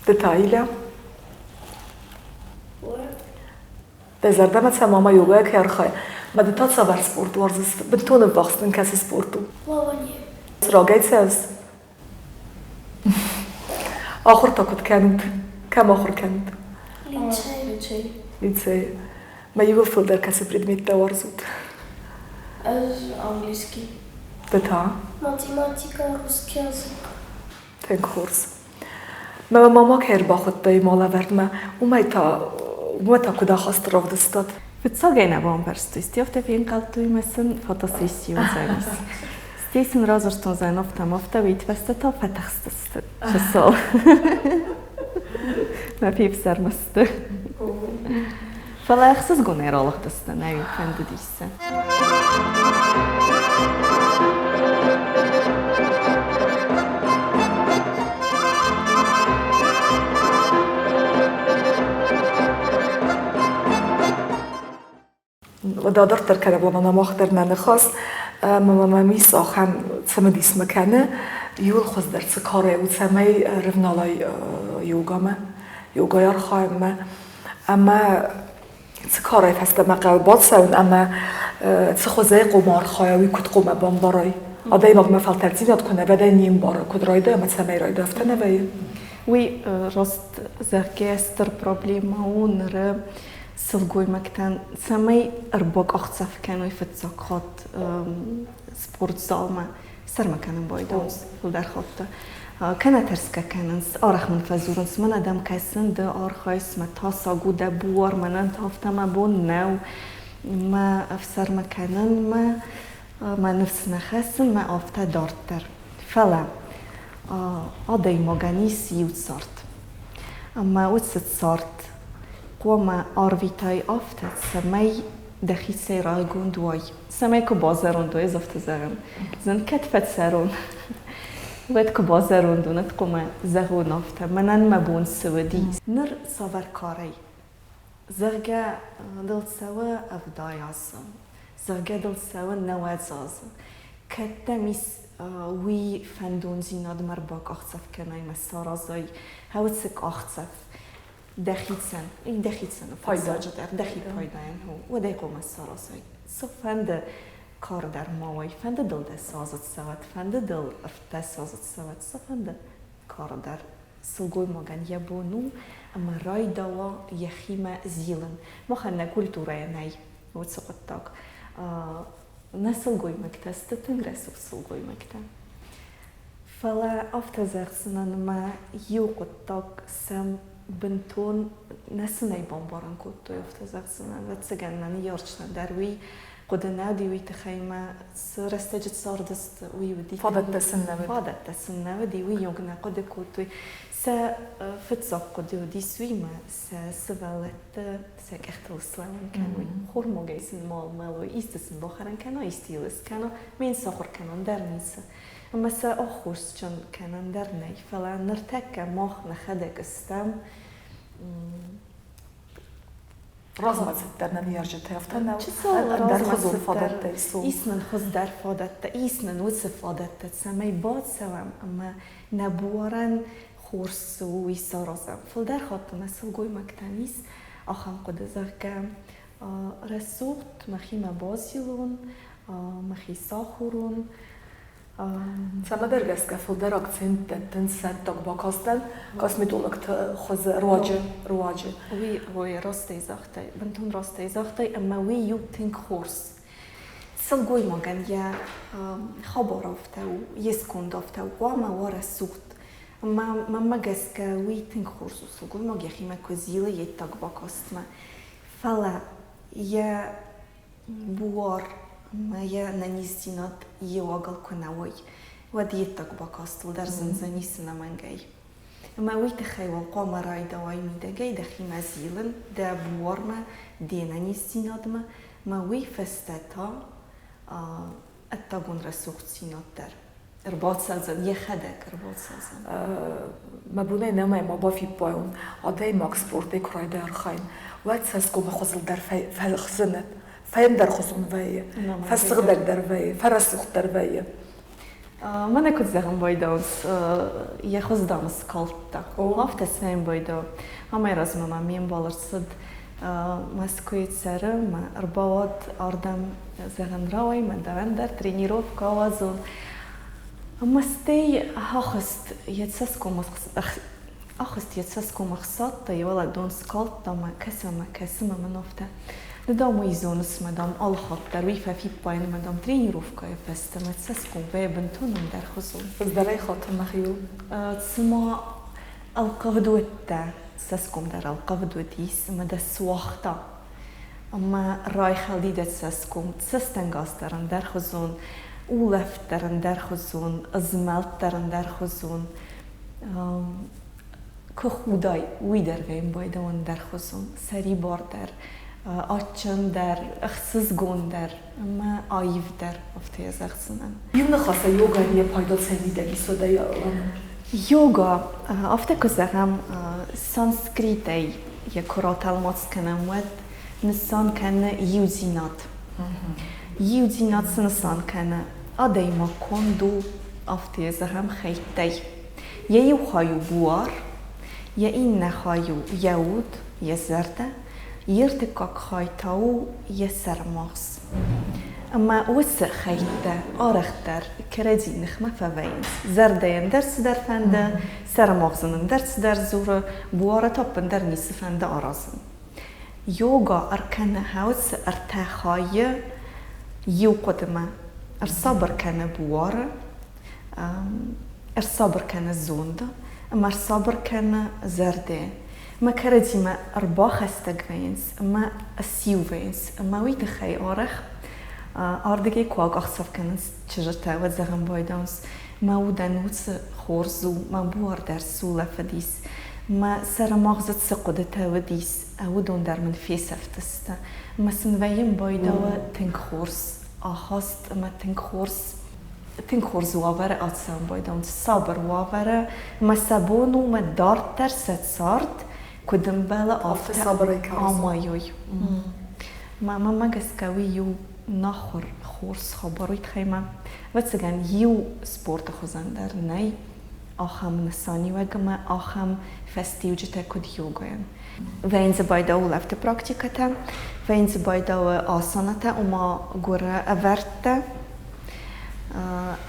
Ды та, Илья? Дӕ зӕрдӕмӕ цӕ мама йогӕйӕ кӕй архайы? Мӕ ды та цавӕр спорт уарзыс? Бынтон ӕввахс дын кӕцы спорт у? Плавание. Рагӕй цӕуыс? Ахуыр та куыд кӕнут? Кӕм ахуыр кӕнут? Лицей. Лицейы. Мӕ иууыл фылдӕр кӕцы предметтӕ уарзут? Ӕз английский. Ды та? Математика, русский язык. Тынг хорз. Мӕ мама кӕй ӕрбахуыдтай мӕ лӕвӕрдмӕ, уымӕй та уымӕ та куыд ахаст равдыстат? Фыццагӕй нӕ бамбӕрстой, стӕй афтӕ фенхъӕлдтой ӕмӕ сын фотосесси уыдзӕнис. Стӕй сын радзырдтон зӕнӕвтӕм, афтӕ уый фӕстӕ та фӕтыхстысты чысыл. Мӕ фефсӕрмы сты. Фӕлӕ ӕхсызгонӕй ралыгъдысты, нӕ фӕндыдис сӕ. Дарддӕр кӕнӕм ӕмӕ мах дӕр нӕ ныхас ӕмӕ мӕм ис ахӕм цымыдисмӕ кӕны, иууыл хуыздӕр цы карӕй у, цӕмӕй рывналай йогамӕ, йогайы архайынмӕ ӕмӕ цы карӕй фӕстӕмӕ хъӕуы бацӕуын ӕмӕ Цы хуызӕй хъуамӕ архайа, уый куыд хъуамӕ бамбарай? Адӕймагмӕ фӕлтӕрддзинад куы нӕ вӕййы, не мбары, куыд райдайа ӕмӕ цӕмӕй райдайа, афтӕ нӕ вӕййы? Уый раст зӕгъгӕ стыр проблемӕ у ныры сылгоймӕгтӕн, цӕмӕй ӕрбакъахдзӕф кӕной фыццаг хатт спортзалмӕ. Сӕрмӕ кӕнын байдауынц фылдӕр хатты. Кӕнӕ тӕрсгӕ кӕнынц, арӕх мын фӕдзурынц, мӕнӕ дӕм кӕсын, ды архайыс, мӕ тасаг у дӕ буар, мӕнӕн та афтӕ мӕ бон нӕу, мӕ ӕфсӕрмы кӕнын, мӕ, мӕ ныфс нӕ хӕссын, мӕ афтӕ дарддӕр. Фӕлӕ адӕймагӕн ис иу цард. Ӕмӕ уыцы цард хъуамӕ арвитай афтӕ, цӕмӕй дӕхицӕй райгонд уай. Цӕмӕй куы базӕронд уой, ӕз афтӕ зӕгъын. Зын кӕд фӕцӕрон, уӕд куы базӕронд уон, уӕд хъуамӕ зӕгъон афтӕ, мӕнӕн мӕ бон цы уыди. Ныр цавӕр карӕй? Зӕгъгӕ, дыл цӕуы 70 азы, зӕгъгӕ, дыл цӕуы 90 азы. Кӕд дӕм ис уый фӕндондзинадмӕ ӕрбакъахдзӕф кӕнай мӕ саразай уыцы къахдзӕф, дӕхицӕн, дӕхицӕн фыццаджыдӕр, дӕхи пайдайӕн у, уӕд ӕй хъуамӕ саразай. Цыфӕнды кар дӕр ма уай, фӕнды дыл дӕ азы цӕуӕд, фӕнды дыл 17 азы цӕуӕд, цыфӕнды кар дӕр сылгоймагӕн йӕ бон у ӕмӕ райдауа йӕхимӕ зилын. Махӕн нӕ культурӕйы нӕй уыцы хъуыддаг. Нӕ сылгоймӕгтӕ сты тынг рӕсугъд сылгоймӕгтӕ. Фӕлӕ афтӕ зӕгъдзынӕн, мӕ иу хъуыддаг сӕм бынтон нӕ цынӕй бамбарын кодтой, афтӕ зӕгъдзынӕн. Ӕвӕццӕгӕн, мӕ ныййарджытӕн дӕр уый хъуыды нӕ уыди, уый тыххӕй мӕ цы рӕстӕджы цардысты, уый уыди. Фадӕттӕ сын нӕ уыд. Фадӕттӕ сын нӕ уыди, уыйонг нӕ хъуыды кодтой. Сӕ фыццаг хъуыды уыдис уый, мӕ сӕ сывӕллӕтты сӕ къӕхтыл слӕууын кӕной, хормогӕй сын ма мӕлой, исты сын бахӕрын кӕна, исты йыл скӕна, ме сахуыр кӕнон дӕр ницы. Ӕмӕ сӕ аххосджын кӕнӕн дӕр нӕй, фӕлӕ ныртӕккӕ мах нӕхӕдӕг стӕм Размӕцыддӕр нӕ ныййарджытӕ афтӕ нӕу? Чысыл ӕндӕрхуызон фадӕттӕ ис. Ис нын хуыздӕр фадӕттӕ, ис нын уыцы фадӕттӕ, цӕмӕй бацӕуӕм ӕмӕ нӕ буарӕн хорз цы у, уый саразӕм. Фылдӕр хатт нӕ сылгоймӕгтӕн ис ахӕм хъуыды, зӕгъгӕ, рӕсугъд мӕхимӕ базилон, мӕхи сахурон. Цӕмӕдӕр гӕсгӕ фылдӕр акцент дӕттынц сӕттаг бакастӕн косметологты хуызы руаджы. руаджы. Уый, ой, растӕй загътай, бынтон растӕй загътай, ӕмӕ уый у тынг хорз. Сылгоймагӕн йӕ хабар афтӕ у, йе сконд афтӕ у, хъуамӕ уа рӕсугъд. Ӕмӕ мӕнмӕ гӕсгӕ уый тынг хорз у, сылгоймаг йӕхимӕ куы зилы йе ддаг бакастмӕ. Фӕлӕ йӕ буар ӕмӕ йӕ ӕнӕниздзинад йе уагыл куы нӕ уой, уӕд йе ддаг бакастыл дӕр зындзӕни ӕнӕмӕнгӕй. Ӕмӕ уый тыххӕй уал хъуамӕ райдауай мидӕгӕй дӕхимӕ зилын, дӕ буармӕ, де нӕниздзинадмӕ, ӕмӕ уый фӕстӕ та ӕддагон рӕсугъддзинад дӕр ӕрбацӕудзӕн, йӕхӕдӕг ӕрбацӕудзӕн. Мӕ бонӕй нӕма ма бафиппайон, адӕймаг спортӕй куы райдайа архайын, уӕд цӕсгомы хуызыл дӕр фӕхзыны, фендӕрхуызон вӕййы, фӕсыгъдӕгдӕр вӕййы, фӕрӕсугъддӕр вӕййы. Мӕнӕ куыд зӕгъын байдауынц, йӕ хуыз дам скалдта. Афтӕ сӕм байдау. Амӕй размӕ ма ме мбал ӕрцыд Мӕскуыйы цӕры, мӕ ӕрбауад ардӕм, зӕгъын, рауай, мӕ дӕуӕн дӕр тренировкӕ ауадзон. Ӕмӕ стӕй ахызт йӕ цӕсгом ахызт йӕ цӕсгом ӕхсадта, йӕ уӕлӕ дон скалдта мӕ кӕсы ӕмӕ кӕсы мӕ мын афтӕ. Ды, дам, уый зоныс, мӕ, дам, алы хатт дӕр уый фӕфиппайын, мӕ, дам, тренировкӕйы фӕстӕ мӕ цӕсгом вӕййы бынтон ӕндӕрхуызон. Хуыздӕрӕй хатын мӕхиуыл. Цыма ӕлхъывд уыдтӕ, цӕсгом дӕр ӕлхъывд уыдис ӕмӕ дӕ суагъта. Ӕмӕ райхӕлди дӕ цӕсгом, цӕстӕнгас дӕр ӕндӕрхуызон, улӕфт дӕр ӕндӕрхуызон, ызмӕлд дӕр ӕндӕрхуызон. Куы худай, уый дӕр вӕййын ӕндӕрхуызон, сӕрибардӕр, адджындӕр, ӕхсызгондӕр ӕмӕ аивдӕр, афтӕ йӕ зӕгъдзынӕн. Иу ныхасӕй йогайӕн йӕ пайда цӕй мидӕг ис, уӕдӕ Йога, афтӕ куы зӕгъӕм, санскритӕй йӕ куы ратӕлмац кӕнӕм, уӕд нысан кӕны иудзинад. Иудзинад цы нысан кӕны? Адӕймаг конд у, афтӕ йӕ зӕгъӕм, хӕйттӕй. Йӕ иу хай у буар, йӕ иннӕ хай у йӕ уд, йӕ зӕрдӕ. Йе ртыккаг хай та у йӕ сӕрымагъз. Ӕмӕ уыцы хӕйттӕ арӕхдӕр кӕрӕдзи ныхмӕ фӕвӕййынц. Зӕрдӕйӕн дӕр цыдӕр фӕнды, сӕрымагъзӕн ӕндӕр цыдӕр дзуры, буары та ӕппындӕр ницы фӕнды аразын. Йога ӕркӕны уыцы ӕртӕ хайы иу хъуыдымӕ, ӕрсабыр кӕны буары, ӕрсабыр кӕны зонды ӕмӕ ӕрсабыр кӕны зӕрдӕ. Ӕмӕ кӕрӕдзимӕ ӕрбахӕстӕг вӕййынц ӕмӕ ссиу вӕййынц. Ӕмӕ уый тыххӕй арӕх ардыгӕй куы акъахдзӕф кӕнынц чызджытӕ, уӕд зӕгъын байдауынц, мӕ удӕн уыцы хорз у, мӕ буар дӕр сулӕфыдис, мӕ сӕрымагъзы цы хъуыдытӕ уыдис, уыдон дӕр мын фесӕфтысты. Ӕмӕ сын вӕййын байдауы тынг хорз ахаст ӕмӕ тынг хорз уавӕры ацӕуын байдауынц, сабыр уавӕры, ӕмӕ сӕ бон у мӕ дарддӕр сӕ цард куыд ӕмбӕлы, афтӕ амайой. Мӕнмӕ гӕсгӕ уый иу нахуыр хорз хабар уый тыххӕй ма, ӕвӕццӕгӕн, иу спорты хуызӕн дӕр нӕй ахӕм нысаниуӕг ӕмӕ ахӕм фӕстиуджытӕ, куыд йогайӕн. Вӕййынц дзы байдауы улӕфты практикӕтӕ, вӕййынц дзы байдауы асанатӕ, ома гуыры ӕвӕрдтӕ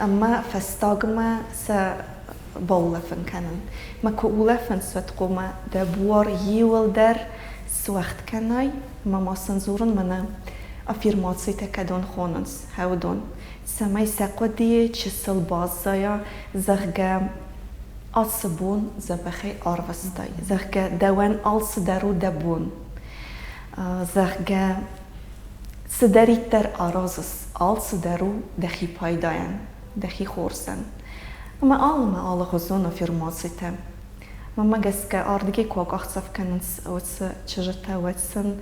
ӕмӕ фӕстагмӕ сӕ баулӕфын кӕнын. Мӕ куы улӕфынц, уӕд хъуамӕ дӕ буар иуылдӕр суӕгъд кӕнай ӕмӕ ма сын дзурын мӕнӕ аффирмацитӕ кӕдон хонынц, уыдон, цӕмӕй сӕ хъуыдыйы чысыл баззайа, зӕгъгӕ, ацы бон дзӕбӕхӕй арвыстай, зӕгъгӕ, дӕуӕн алцыдӕр у дӕ бон, зӕгъгӕ, цыдӕриддӕр аразыс, алцыдӕр у дӕхи пайдайӕн, дӕхи хорзӕн. Ӕмӕ алы алыгъуызон аффирмацитӕ. Мӕнмӕ гӕсгӕ, ардыгӕй куы акъахдзӕф кӕнынц уыцы чызджытӕ, уӕд сын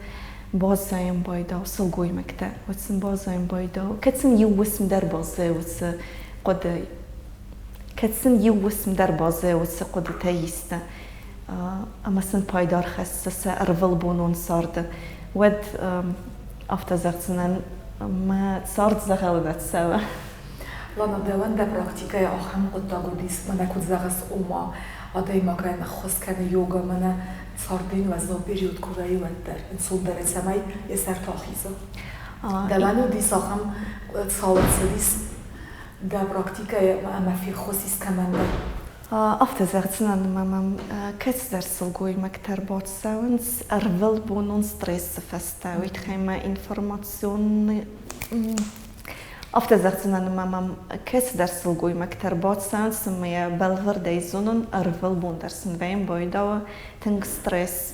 баззайын байдау сылгоймӕгтӕ, уӕд сын баззайын байдау, кӕд сын иу уысм дӕр баззайы уыцы хъуыды, кӕд сын иу уысм дӕр баззайы уыцы хъуыдытӕ исты ӕмӕ сын пайда ӕрхӕссы сӕ ӕрвылбонон царды, уӕд афтӕ зӕгъдзынӕн, мӕ цард дзӕгъӕлы нӕ цӕуы. Лана, дӕуӕн дӕ практикӕйы ахӕм хъуыддаг уыдис, мӕнӕ куыд зӕгъыс, ома адӕймагӕн ӕххуыс кӕны йога, мӕнӕ царды йын уӕззау период куы вӕййы, уӕддӕр ӕнцондӕрӕй цӕмӕй йӕ сӕрты ахиза. Дӕуӕн уыдис ахӕм цау ӕрцыдис дӕ практикӕйы ӕмӕ феххуыс ис кӕмӕндӕр? Афтӕ зӕгъдзынӕн, ӕмӕ мӕм кӕцыдӕр сылгоймӕгтӕ ӕрбацӕуынц ӕрвылбонон стрессы фӕстӕ, уый тыххӕй мӕ информационный Афтӕ зӕгъдзынӕн, ӕмӕ мӕм кӕцыдӕр сылгоймӕгтӕ ӕрбацӕуынц ӕмӕ йӕ бӕлвырдӕй зонын, ӕрвылбон дӕр сын вӕййын байдауы тынг стресс.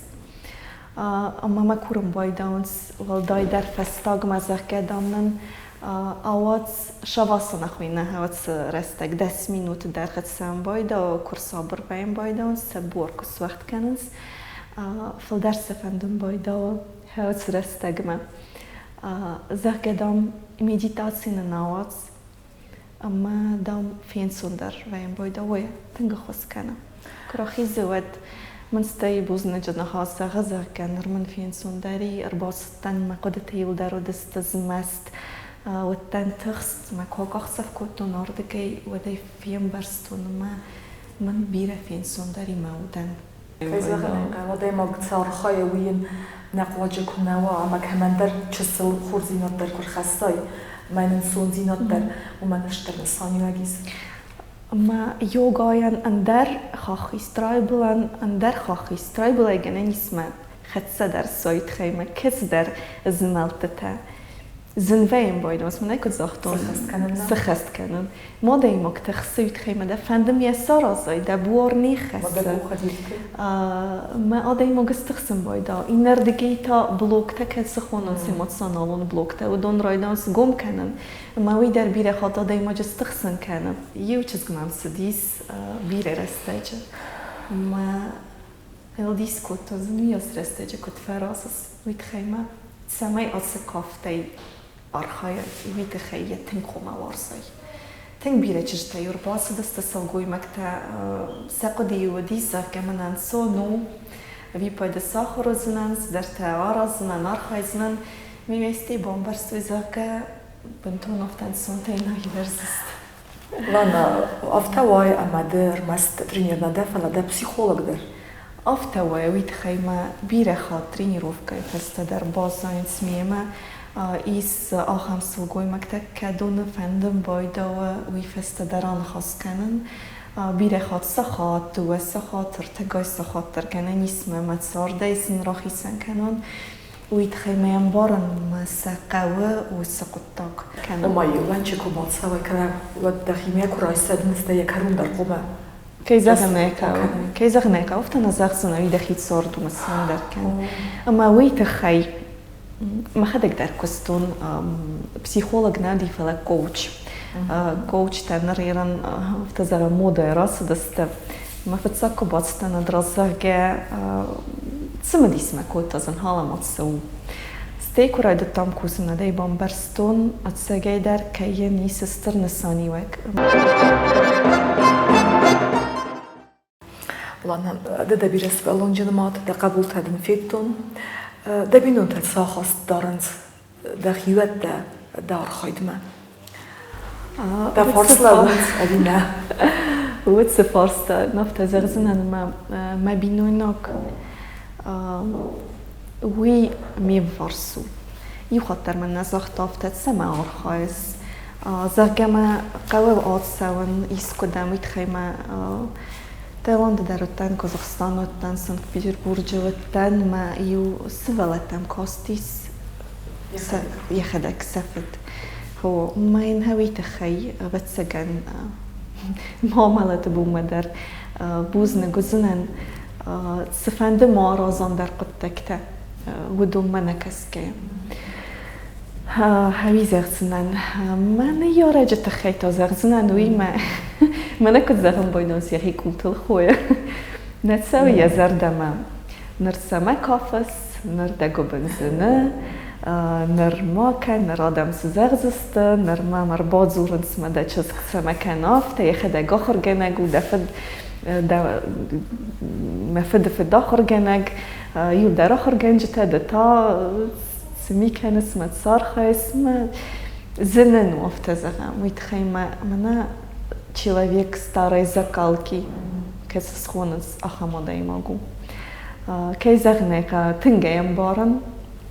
Ӕмӕ мӕ курын байдауынц, уӕлдайдӕр фӕстагмӕ, зӕгъгӕ, дам нын ауадз шавасана хуыйны уыцы рӕстӕг 10 минуты дӕргъы цӕуын байдауы, куы рсабыр вӕййын байдауынц, сӕ буар куы суӕгъд кӕнынц, фылдӕр сӕ фӕндын байдауы уыцы рӕстӕгмӕ. Зӕгъгӕ, дам, медитаци нын ауадз ӕмӕ, дам, фенцондӕр вӕййӕм байдауой, тынг ӕххуыс кӕны. Куы рахизы, уӕд мын стӕй бузныджы ныхас зӕгъы, зӕгъгӕ, ныр мын фенцондӕр и, ӕрбацыдтӕн, мӕ хъуыдытӕ иуылдӕр уыдысты змӕст, уыдтӕн тыхст, мӕ куы акъахдзӕф кодтон ардыгӕй, уӕд ӕй фембӕрстон ӕмӕ мын бирӕ фенцондӕр и мӕ удӕн. Кӕй зӕгъын ӕй хъӕуы, адӕймаг цы архайы, уый йын нӕхъуаджы куы нӕ уа ӕмӕ кӕмӕндӕр чысыл хорздзинад дӕр куы рхӕссай, ӕмӕ йын ӕнцондзинад дӕр, уымӕн стыр нысаниуӕг ис. Ӕмӕ йогайӕн ӕндӕр хахх ис, трайбылӕн ӕндӕр хахх ис. Трайбылӕй гӕнӕн ис мӕ хӕццӕ дӕр сой тыххӕй мӕ кӕцыдӕр змӕлдтытӕ. Зын вӕййын байдомс, мӕнӕ куыд загътон, сыххӕст кӕнын. Модӕймаг тыхсы уый тыххӕй мӕ дӕ фӕнды ме саразай, дӕ буар не ххӕссы. Мӕ адӕймаг стыхсын байдау. Иннӕрдыгӕй та блоктӕ кӕцы хонынц эмоционалон блоктӕ, уыдон райдайынц гом кӕнын. Ӕмӕ уый дӕр бирӕ хатт адӕймаджы стыхсын кӕны. Иу чызг мӕм цыдис бирӕ рӕстӕджы. Мӕ йыл дис кодтон, зын уыйас рӕстӕджы куыд фӕразыс, уый тыххӕй мӕ цӕмӕй ацы кафтӕй архайай, уый тыххӕй йӕ тынг хъуамӕ уарзай. Тынг бирӕ чызджытӕ ӕрбацыдысты, сылгоймӕгтӕ сӕ хъуыдыйы уыдис, зӕгъгӕ, мын ӕнцон у, ӕвиппайды сахуыр уыдзынӕн, цыдӕртӕ араздзынӕн, архайдзынӕн. Ме вместе бамбӕрстой, зӕгъгӕ, бынтон афтӕ ӕнцонтӕй нӕ ивӕрдзысты. Лана, афтӕ уайы, ӕмӕ ды ӕрмӕст тренер нӕ дӕ, фӕлӕ дӕ психолог дӕр. Афтӕ уа, уый тыххӕй мӕ бирӕ хатт тренировкӕйы фӕстӕ дӕр баззайынц мемӕ. Ис ахӕм сылгоймӕгтӕ, кӕдоны фӕнды байдауы уый фӕстӕ дӕр аныхас кӕнын. Бирӕ хатт сахат, дыууӕ сахат, ӕртӕгай сахат дӕр гӕнӕн ис мӕ мӕ цардӕй сын рахицӕн кӕнон. Уый тыххӕй мӕ ӕмбарын, мӕ сӕ хъӕуы уыцы хъуыддаг кӕнын. Ома иу куы бацӕуай кӕнӕ уӕд дӕхимӕ куы райсай, дын йӕ кӕрон дӕр хъуамӕ. Кӕй зӕгъын ӕй хъӕуы, кӕй зӕгъын ӕй хъӕуы, афтӕ нӕ зӕгъдзынӕ, уый дӕхи цард у, цӕмӕндӕр кӕн. Ӕмӕ уый тыххӕй мӕхӕдӕг дӕр куыстон психолог нӕ уыди, фӕлӕ коуч. Коучтӕ ныр ерын афтӕ зӕгъӕм модӕйы рацыдысты. Мӕ фыццаг куы бацыдтӕн адрас, зӕгъгӕ, цымыдис мӕ кодта, зынхалӕмӕт цы у. Стӕй куы райдыдтам кусын, уӕд ӕй бамбӕрстон, ӕцӕгӕйдӕр кӕй йын ис стыр нысаниуӕг. Лана, ды дӕ бирӕ сывӕллонджын мад, дӕ хъӕбултӕ дын федтон. Дӕ бинонтӕ цы ахаст дарынц дӕ хиуӕттӕ дӕ архайдмӕ? Дӕ фарс лӕууынц ӕви нӕ? Уыцы фарста афтӕ зӕгъдзынӕн, ӕмӕ мӕ бинойнаг уый ме вварс у. Иу хатт дӕр мын нӕ загъта, афтӕ цӕмӕ архайыс, зӕгъгӕ мӕ хъӕуы ацӕуын искуыдӕм, уый тыххӕй мӕ Таиланды дӕр уыдтӕн, Казахстаны уыдтӕн, Санкт-Петербурджы уыдтӕн, мӕ иу сывӕллӕттӕм кастис йӕхӕдӕг сӕ фыд. Хо, мӕ йын уый тыххӕй, ӕвӕццӕгӕн, ма амӕлӕты бонмӕ дӕр бузныг уыдзынӕн, цыфӕнды ма аразон дӕр хъуыддӕгтӕ, уыдонмӕ нӕ кӕсгӕйӕ. Ӕви зӕгъдзынӕн, мӕ ныййарӕджы тыххӕй та зӕгъдзынӕн, уый мӕ, мӕнӕ куыд зӕгъын бойнонс йӕхи къултыл хойы. Нӕ цӕуы йӕ зӕрдӕмӕ. Ныр цӕмӕ кафыс, ныр дӕ гуыбын зыны, ныр ма кӕн, ныр адӕм цы зӕгъдзысты, ныр мӕм ӕрбадзурынц, мӕ дӕ чызг цӕмӕ кӕна афтӕ, йӕхӕдӕг ахуыргӕнӕг у, дӕ фыд, дӕ мӕ фыды фыд ахуыргӕнӕг, иу дӕр ахуыргӕнджытӕ, ды та цы ми кӕныс, мӕ цы архайыс, мӕ зынын у, афтӕ зӕгъӕм. Уый тыххӕй мӕ мӕнӕ человек старой закалки, кӕцы схонынц, ахӕм адӕймаг у. Кӕй зӕгъын ӕй хъӕуы, тынг ӕй ӕмбарын,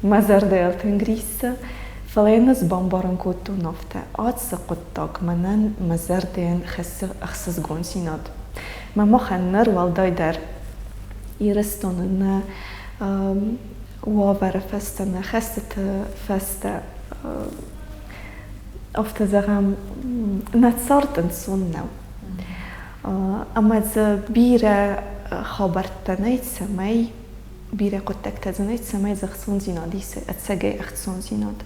мӕ зӕрдӕйыл тынг риссы, фӕлӕ йын ӕз бамбарын кодтон афтӕ: ацы хъуыддаг мӕнӕн мӕ зӕрдӕйӕн хӕссы ӕхсызгондзинад. Мӕ махӕн ныр уӕлдайдӕр Ирыстоны нӕ уавӕры фӕстӕ, нӕ хӕстыты фӕстӕ, афтӕ зӕгъӕм, нӕ цард ӕнцон нӕу. Ӕмӕ дзы бирӕ хабӕрттӕ нӕй, цӕмӕй бирӕ хъуыддӕгтӕ дзы нӕй, цӕмӕй дзы ӕхцондзинад ис, ӕцӕгӕй ӕхцондзинад.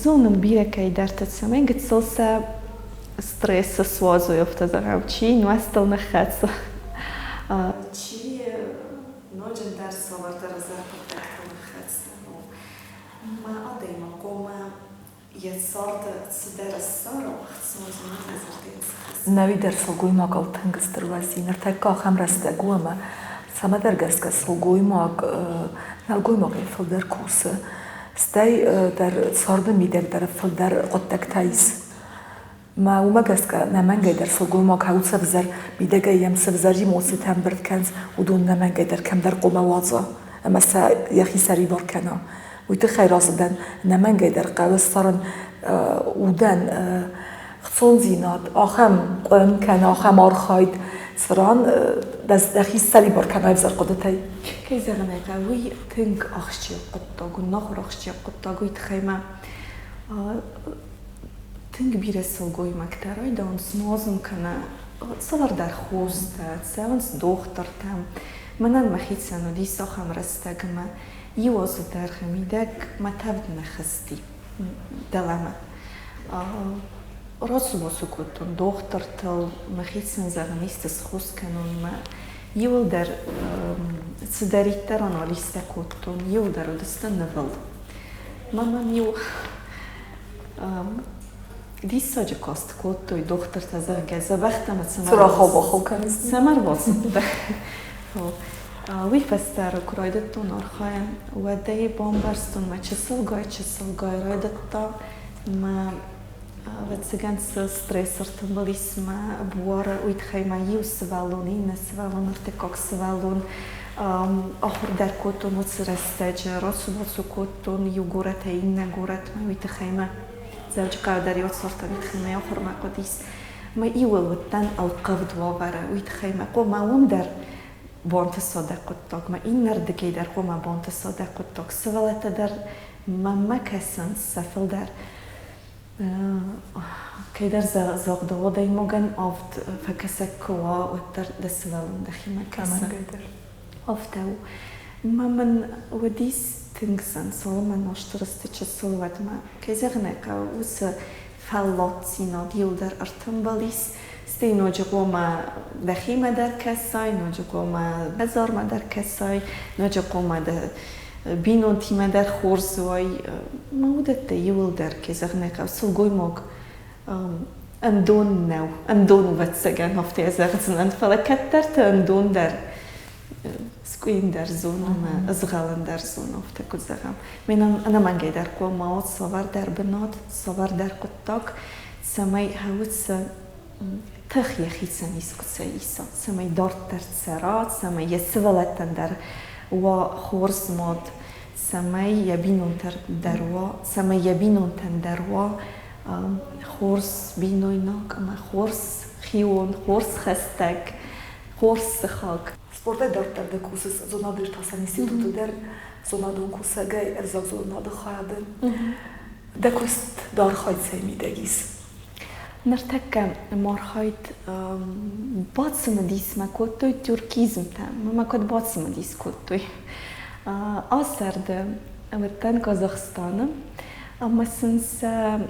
Зонын бирӕ кӕйдӕрты, цӕмӕй гыццыл сӕ стрессы суадзой, афтӕ зӕгъӕм, чи нуӕзтыл ныххӕцы, чи ноджыдӕр цавӕрдӕр ӕвзӕр хъуыддӕгтыл ныххӕцы. Мӕ адӕймаг хъуамӕ йӕ царды цыдӕр ссара, ӕхцондзинад йӕ зӕрдӕйы цы хӕссы. Нӕуи дӕр сылгоймагыл тынг стыр уӕзи. Ныртӕккӕ ахӕм рӕстӕг у, ӕмӕ цӕмӕдӕр гӕсгӕ сылгоймаг нӕлгоймагӕй фылдӕр кусы. Стӕй дӕр царды мидӕг дӕр фылдӕр хъуыддӕгтӕ ис. Мӕ уымӕ гӕсгӕ нӕмӕнгӕй дӕр сылгоймаг хъӕуы сӕвзӕр, мидӕгӕй йӕм цы взӕр эмоцитӕ ӕмбырд кӕнынц, уыдон нӕмӕнгӕй дӕр кӕмдӕр хъуамӕ уадза ӕмӕ сӕ йӕхи сӕрибар кӕна. Уый тыххӕй рацыдӕн нӕмӕнгӕй дӕр хъӕуы ссарын удӕн хцондзинад, ахӕм къуым кӕнӕ ахӕм архайд, цыран дӕхи ссӕрибар кӕнай ӕвзӕр хъуыдытӕй. Кӕй зӕгъын ӕй хъӕуы, уый тынг ахсджиаг хъуыддаг у, нахуыр ахсджиаг хъуыддаг, уый тыххӕй мӕ Тынг бирӕ сылгоймӕгтӕ райдауынц нуазын кӕнӕ цавӕрдӕр хостӕ, цӕуынц дохтыртӕм. Мӕнӕн мӕхицӕн уыдис ахӕм рӕстӕг ӕмӕ иу азы дӕргъы мидӕг мӕ тӕвд нӕ хызти дӕлӕмӕ. Рацу-бацу кодтон дохтыртыл, мӕхицӕн зӕгъын исты схос кӕнынмӕ. Иуылдӕр цыдӕриддӕр анализтӕ кодтон, иуылдӕр уыдысты нывыл. Мӕ мӕм-иу диссаджы каст кодтой дохтыртӕ, зӕгъгӕ, дзӕбӕхтӕ ӕмӕ цӕмӕ Цырагъхау кӕнынц. Цӕмӕ ӕрбацыдтӕ. Уый фӕстӕ куы райдыдтон архайын, уӕд ӕй бамбӕрстон, мӕ чысылгай-чысылгай райдыдта мӕ Ӕвӕццӕгӕн цы стресс ӕртымбыл ис мӕ буары, уый тыххӕй ма иу сывӕллон, иннӕ сывӕллон, ӕртыккаг сывӕллон ахуыр дӕр кодтон уыцы рӕстӕджы, рацу-бацу кодтон иу горӕтӕй иннӕ горӕтмӕ, уый тыххӕй мӕ Дзӕуджыхъӕуы дӕр иу сортӕн уый тыххӕй мӕ ахуырмӕ хъуыдис. Мӕ иуыл уыдтӕн ӕлхъывд уавӕры, уый тыххӕй мӕ хъуамӕ уым дӕр бантыса дӕ хъуыддагмӕ, иннӕрдыгӕй дӕр хъуамӕ бантыса дӕ хъуыддаг. Сывӕллӕттӕ дӕр мӕнмӕ кӕсынц сӕ фылдӕр. Кӕйдӕр загъдау, адӕймагӕн авд фӕкӕсӕг куы уа, уӕддӕр дӕ сывӕллон дӕхимӕ кӕсы. Афтӕ у. Мӕ мын уыдис тынг зын, цалынмӕ ностырысты чысыл, уӕдмӕ. Кӕй зӕгъын ӕй хъӕуы, уыцы фӕлладдзинад иуылдӕр ӕртымбыл ис, стӕй ноджы хъуамӕ дӕхимӕ дӕр кӕсай, ноджы хъуамӕ базармӕ дӕр кӕсай, ноджы хъуамӕ дӕ бинонтимӕ дӕр хорз уай. Мӕ уыдӕттӕ иуылдӕр, кӕй зӕгъын ӕй хъӕуы, сылгоймаг ӕндон нӕу. Ӕндон, ӕвӕццӕгӕн, афтӕ йӕ зӕгъдзынӕн, фӕлӕ кӕддӕрты ӕндон дӕр скъуыйын дӕр зоны ӕмӕ ызгъӕлын дӕр зоны, афтӕ куыд зӕгъӕм. Мӕн ӕнӕмӕнгӕй дӕр хъуамӕ уа цавӕрдӕр бынат, цавӕрдӕр хъуыддаг, цӕмӕй уыцы тых йӕхицӕн искуыцӕй иса, цӕмӕй дарддӕр цӕра, цӕмӕй йӕ сывӕллӕттӕн дӕр уа хорз мад, цӕмӕй йӕ бинонтӕн дӕр уа, цӕмӕй йӕ бинонтӕн дӕр уа хорз бинойнаг ӕмӕ хорз хион, хорз хӕстӕг, хорз сыхаг. Спортӕй дарддӕр дӕ кусыс зонад-иртасӕн институты дӕр, зонадон кусӕгӕй, ӕвзагзонынады хайады. Дӕ куыст дӕ архайд цӕй мидӕг ис? Ныртӕккӕ мӕ архайд бацымыдис мӕ кодтой тюркизмтӕ. Мӕ куыд бацымыдис кодтой? Асӕрды уыдтӕн Казахстаны ӕмӕ сын сӕ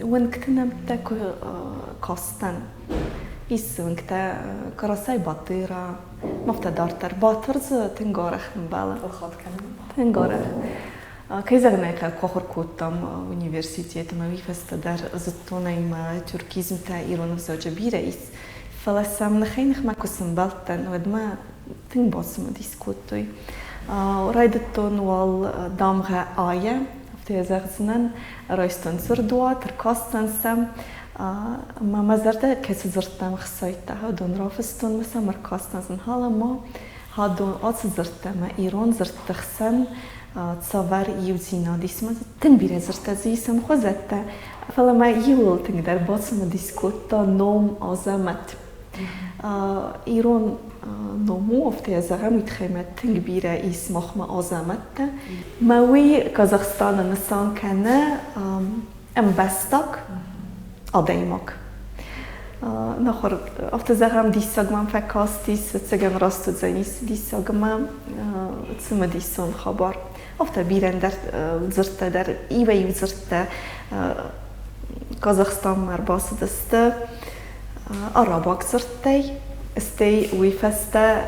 уынгты нӕмттӕ куы кастӕн. Ис уынгтӕ Карасай Батыра, афтӕ дарддӕр. Батыр дзы тынг арӕх ӕмбӕлы. Тынг арӕх. Кӕй зӕгъын ӕй хъӕуы, куы ахуыр кодтам университеты ӕмӕ уый фӕстӕ дӕр зыдтон ӕмӕ тюркизмтӕ ирон ӕвзаджы бирӕ ис, фӕлӕ сӕм ныхӕй-ныхмӕ куы сӕмбӕлдтӕн, уӕд мӕ тынг бацымыдис кодтой. Райдыдтон уал дамгъӕ А-йӕ, афтӕ йӕ зӕгъдзынӕн, райстон дзырдуат, ӕркастӕн сӕм, ӕмӕ мӕ зӕрдӕ кӕцы дзырдтӕм ӕхсайдта, уыдон рафыстон ӕмӕ сӕм ӕркастӕн зынхал ӕмӕ адон ацы дзырдтӕ ӕмӕ ирон дзырдты хсӕн цавӕр иудзинад ис. Ӕмӕ тынг бирӕ дзырдтӕ дзы ис ӕмхуызӕттӕ, фӕлӕ мӕ иууыл тынгдӕр бацымыдис кодта ном Азӕмӕт. Ирон ном у, афтӕ йӕ зӕгъӕм, уый тыххӕй мӕ тынг бирӕ ис махмӕ Азӕмӕттӕ. Мӕ уый Казахстаны нысан кӕны ӕмбӕстаг, адӕймаг. Нахуыр, афтӕ зӕгъӕм, диссаг мӕм фӕкастис, ӕцӕгӕн раст уыдзӕнис диссаг ӕмӕ цымыдисон хабар. Афтӕ бирӕ ӕндӕр дзырдтӕ дӕр, иуӕй-иу дзырдтӕ Казахстанмӕ ӕрбацыдысты арабаг дзырдтӕй, стӕй уый фӕстӕ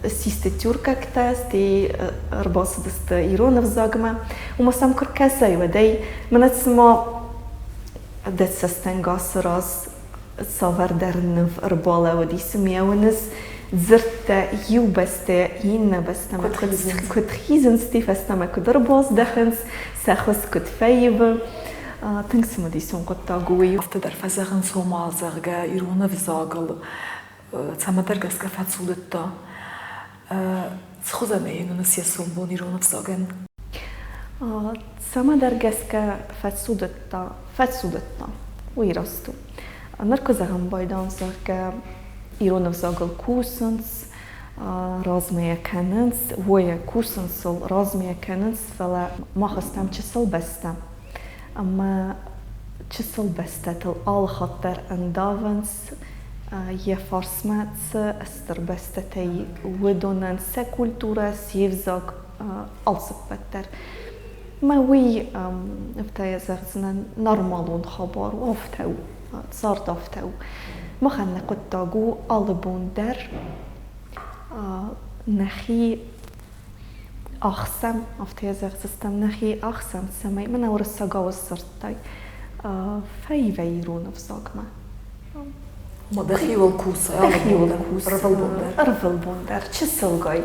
систы тюркӕгтӕ, стӕй ӕрбацыдысты ирон ӕвзагмӕ. Уымӕ сӕм куы ркӕсай, уӕд ӕй мӕнӕ цыма дӕ цӕстӕнгасы раз цавӕрдӕр ныв ӕрбалӕууыди, цымӕ уыныс дзырдтӕ иу бӕстӕ иннӕ бӕстӕмӕ куыд хизынц, стӕй фӕстӕмӕ куыд ӕрбаздӕхынц, сӕ хуыз куыд фӕивы. Тынг цымыдисон хъуыддаг у уый. Афтӕ дӕр фӕзӕгъынц, ома, зӕгъгӕ, ирон ӕвзагыл цӕмӕдӕр гӕсгӕ фӕцудыдта. Цы хуызӕн ӕй уыныс йӕ сомбон ирон ӕвзагӕн? Цӕмӕдӕр гӕсгӕ фӕцудыдта, фӕцудыдта. Уый раст у. Ныр куы зӕгъӕм байдам, зӕгъгӕ, ирон ӕвзагыл кусынц, размӕ йӕ кӕнынц, уойӕ кусынц ыл, размӕ йӕ кӕнынц, фӕлӕ мах стӕм чысыл бӕстӕ. Ӕмӕ чысыл бӕстӕтыл алыхатт дӕр ӕндавынц, йӕ фарсмӕ цы стыр бӕстӕтӕ и, уыдонӕн сӕ культурӕ, се взаг, алцыппӕт дӕр. Мӕ уый, афтӕ йӕ зӕгъдзынӕн, нормалон хабар у, афтӕ у, цард афтӕ у. Махӕн нӕ хъуыддаг у алы бон дӕр нӕхи ӕхсӕм, афтӕ йӕ зӕгъдзыстӕм, нӕхи ӕхсӕм, цӕмӕй мӕнӕ уырыссагау сдзырдтай, фӕивӕ ирон ӕвзагмӕ. Ма дӕхиуыл кус, дӕхиуыл кус ӕрвылбон дӕр. Ӕрвылбон дӕр, чысылгай.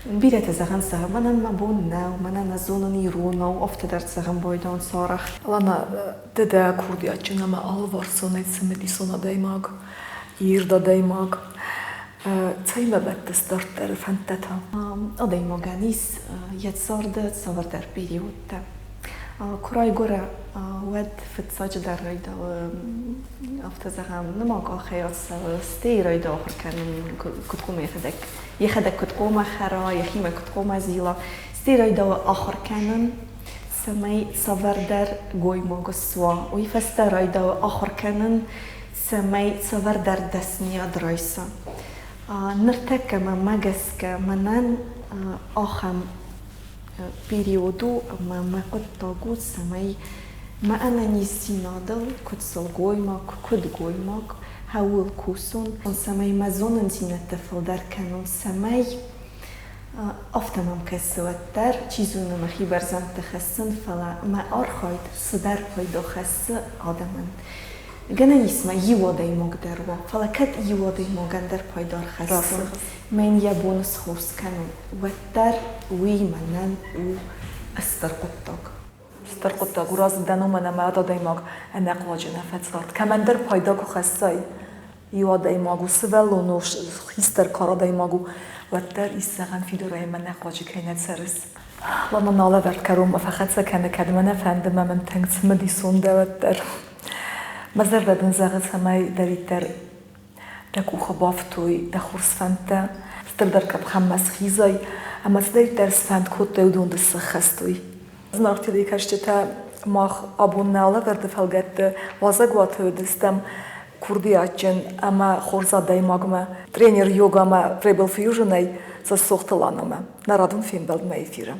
Бирӕтӕ зӕгъынц, мӕнӕн мӕ бон нӕу, мӕнӕн нӕ зонын иронау, афтӕ дӕр зӕгъын байдайынц арӕх. Лана, ды дӕ курдиатджын ӕмӕ алыварсонӕй цымыдисон адӕймаг, ирд адӕймаг. Цӕимӕ бӕттыс дарддӕры фӕндтӕ та? Адӕймагӕн ис йӕ царды цавӕрдӕр периодтӕ. Куы райгуыра, уӕд фыццаджыдӕр райдауы, афтӕ зӕгъӕм, нымӕг къахӕй ацӕуы, стӕй райдауы ахуыр кӕнын, куыд хъуамӕ йӕхӕдӕг, йӕхӕдӕг куыд хъуамӕ хӕра, йӕхимӕ куыд хъуамӕ зила, стӕй райдауы ахуыр кӕнын, цӕмӕй цавӕрдӕр гоймаг суа. Уый фӕстӕ райдауы ахуыр кӕнын, цӕмӕй цавӕрдӕр дӕсныйад райса. Ныртӕккӕ мӕмӕ гӕсгӕ мӕнӕн ахӕм период у ӕмӕ мӕ хъуыддаг у, цӕмӕй мӕ ӕнӕниздзинадыл, куыд сылгоймаг, куыд гоймаг, хӕуыл кусон, цӕмӕй мӕ зонындзинӕдтӕ фылдӕр кӕнон, цӕмӕй афтӕ мӕм кӕсы уӕддӕр, чи зоны, мӕхи бӕрзӕндты хӕссын, фӕлӕ мӕ архайд цыдӕр пайда хӕссы адӕмӕн. Гӕнӕн ис ма иу адӕймаг дӕр уа, фӕлӕ кӕд иу адӕймагӕн дӕр пайда ӕрхӕссон, мӕ йын йӕ бон схорз кӕнон, уӕддӕр уый мӕнӕн у стыр хъуыддаг. Стыр хъуыддаг у, разы дӕн, уымӕн ӕмӕ адӕймаг ӕнӕхъуаджы нӕ фӕцард. Кӕмӕндӕр пайда куы хӕссай, иу адӕймаг у, сывӕллон у, хистӕр кар адӕймаг у, уӕддӕр ис зӕгъӕн фидарӕй ӕмӕ ӕнӕхъуаджы кӕй нӕ цӕрыс. Ладно, нал ӕвӕрд кӕронмӕ фӕхӕццӕ кӕны, кӕд мӕ нӕ фӕнды, мӕ мын тынг цымыдисон дӕ, уӕддӕр. Мӕ зӕрдӕ дын зӕгъы, цӕмӕйдӕриддӕр дӕ къухы бафтой дӕ хорз фӕндтӕ, стырдӕр къӕпхӕнмӕ схизай ӕмӕ цыдӕриддӕр сфӕнд кодтай, уыдон дын сӕххӕст уой. Зынаргъ телекӕсджытӕ, мах абон нӕ алӕвӕрды фӕлгӕтты уазӕгуаты уыдыстӕм курдиатджын ӕмӕ хорз адӕймагмӕ, тренер йогамӕ Rebel Fusion-ӕй Сосохты Ланамӕ. Нӕ радон фембӕлдмӕ эфиры.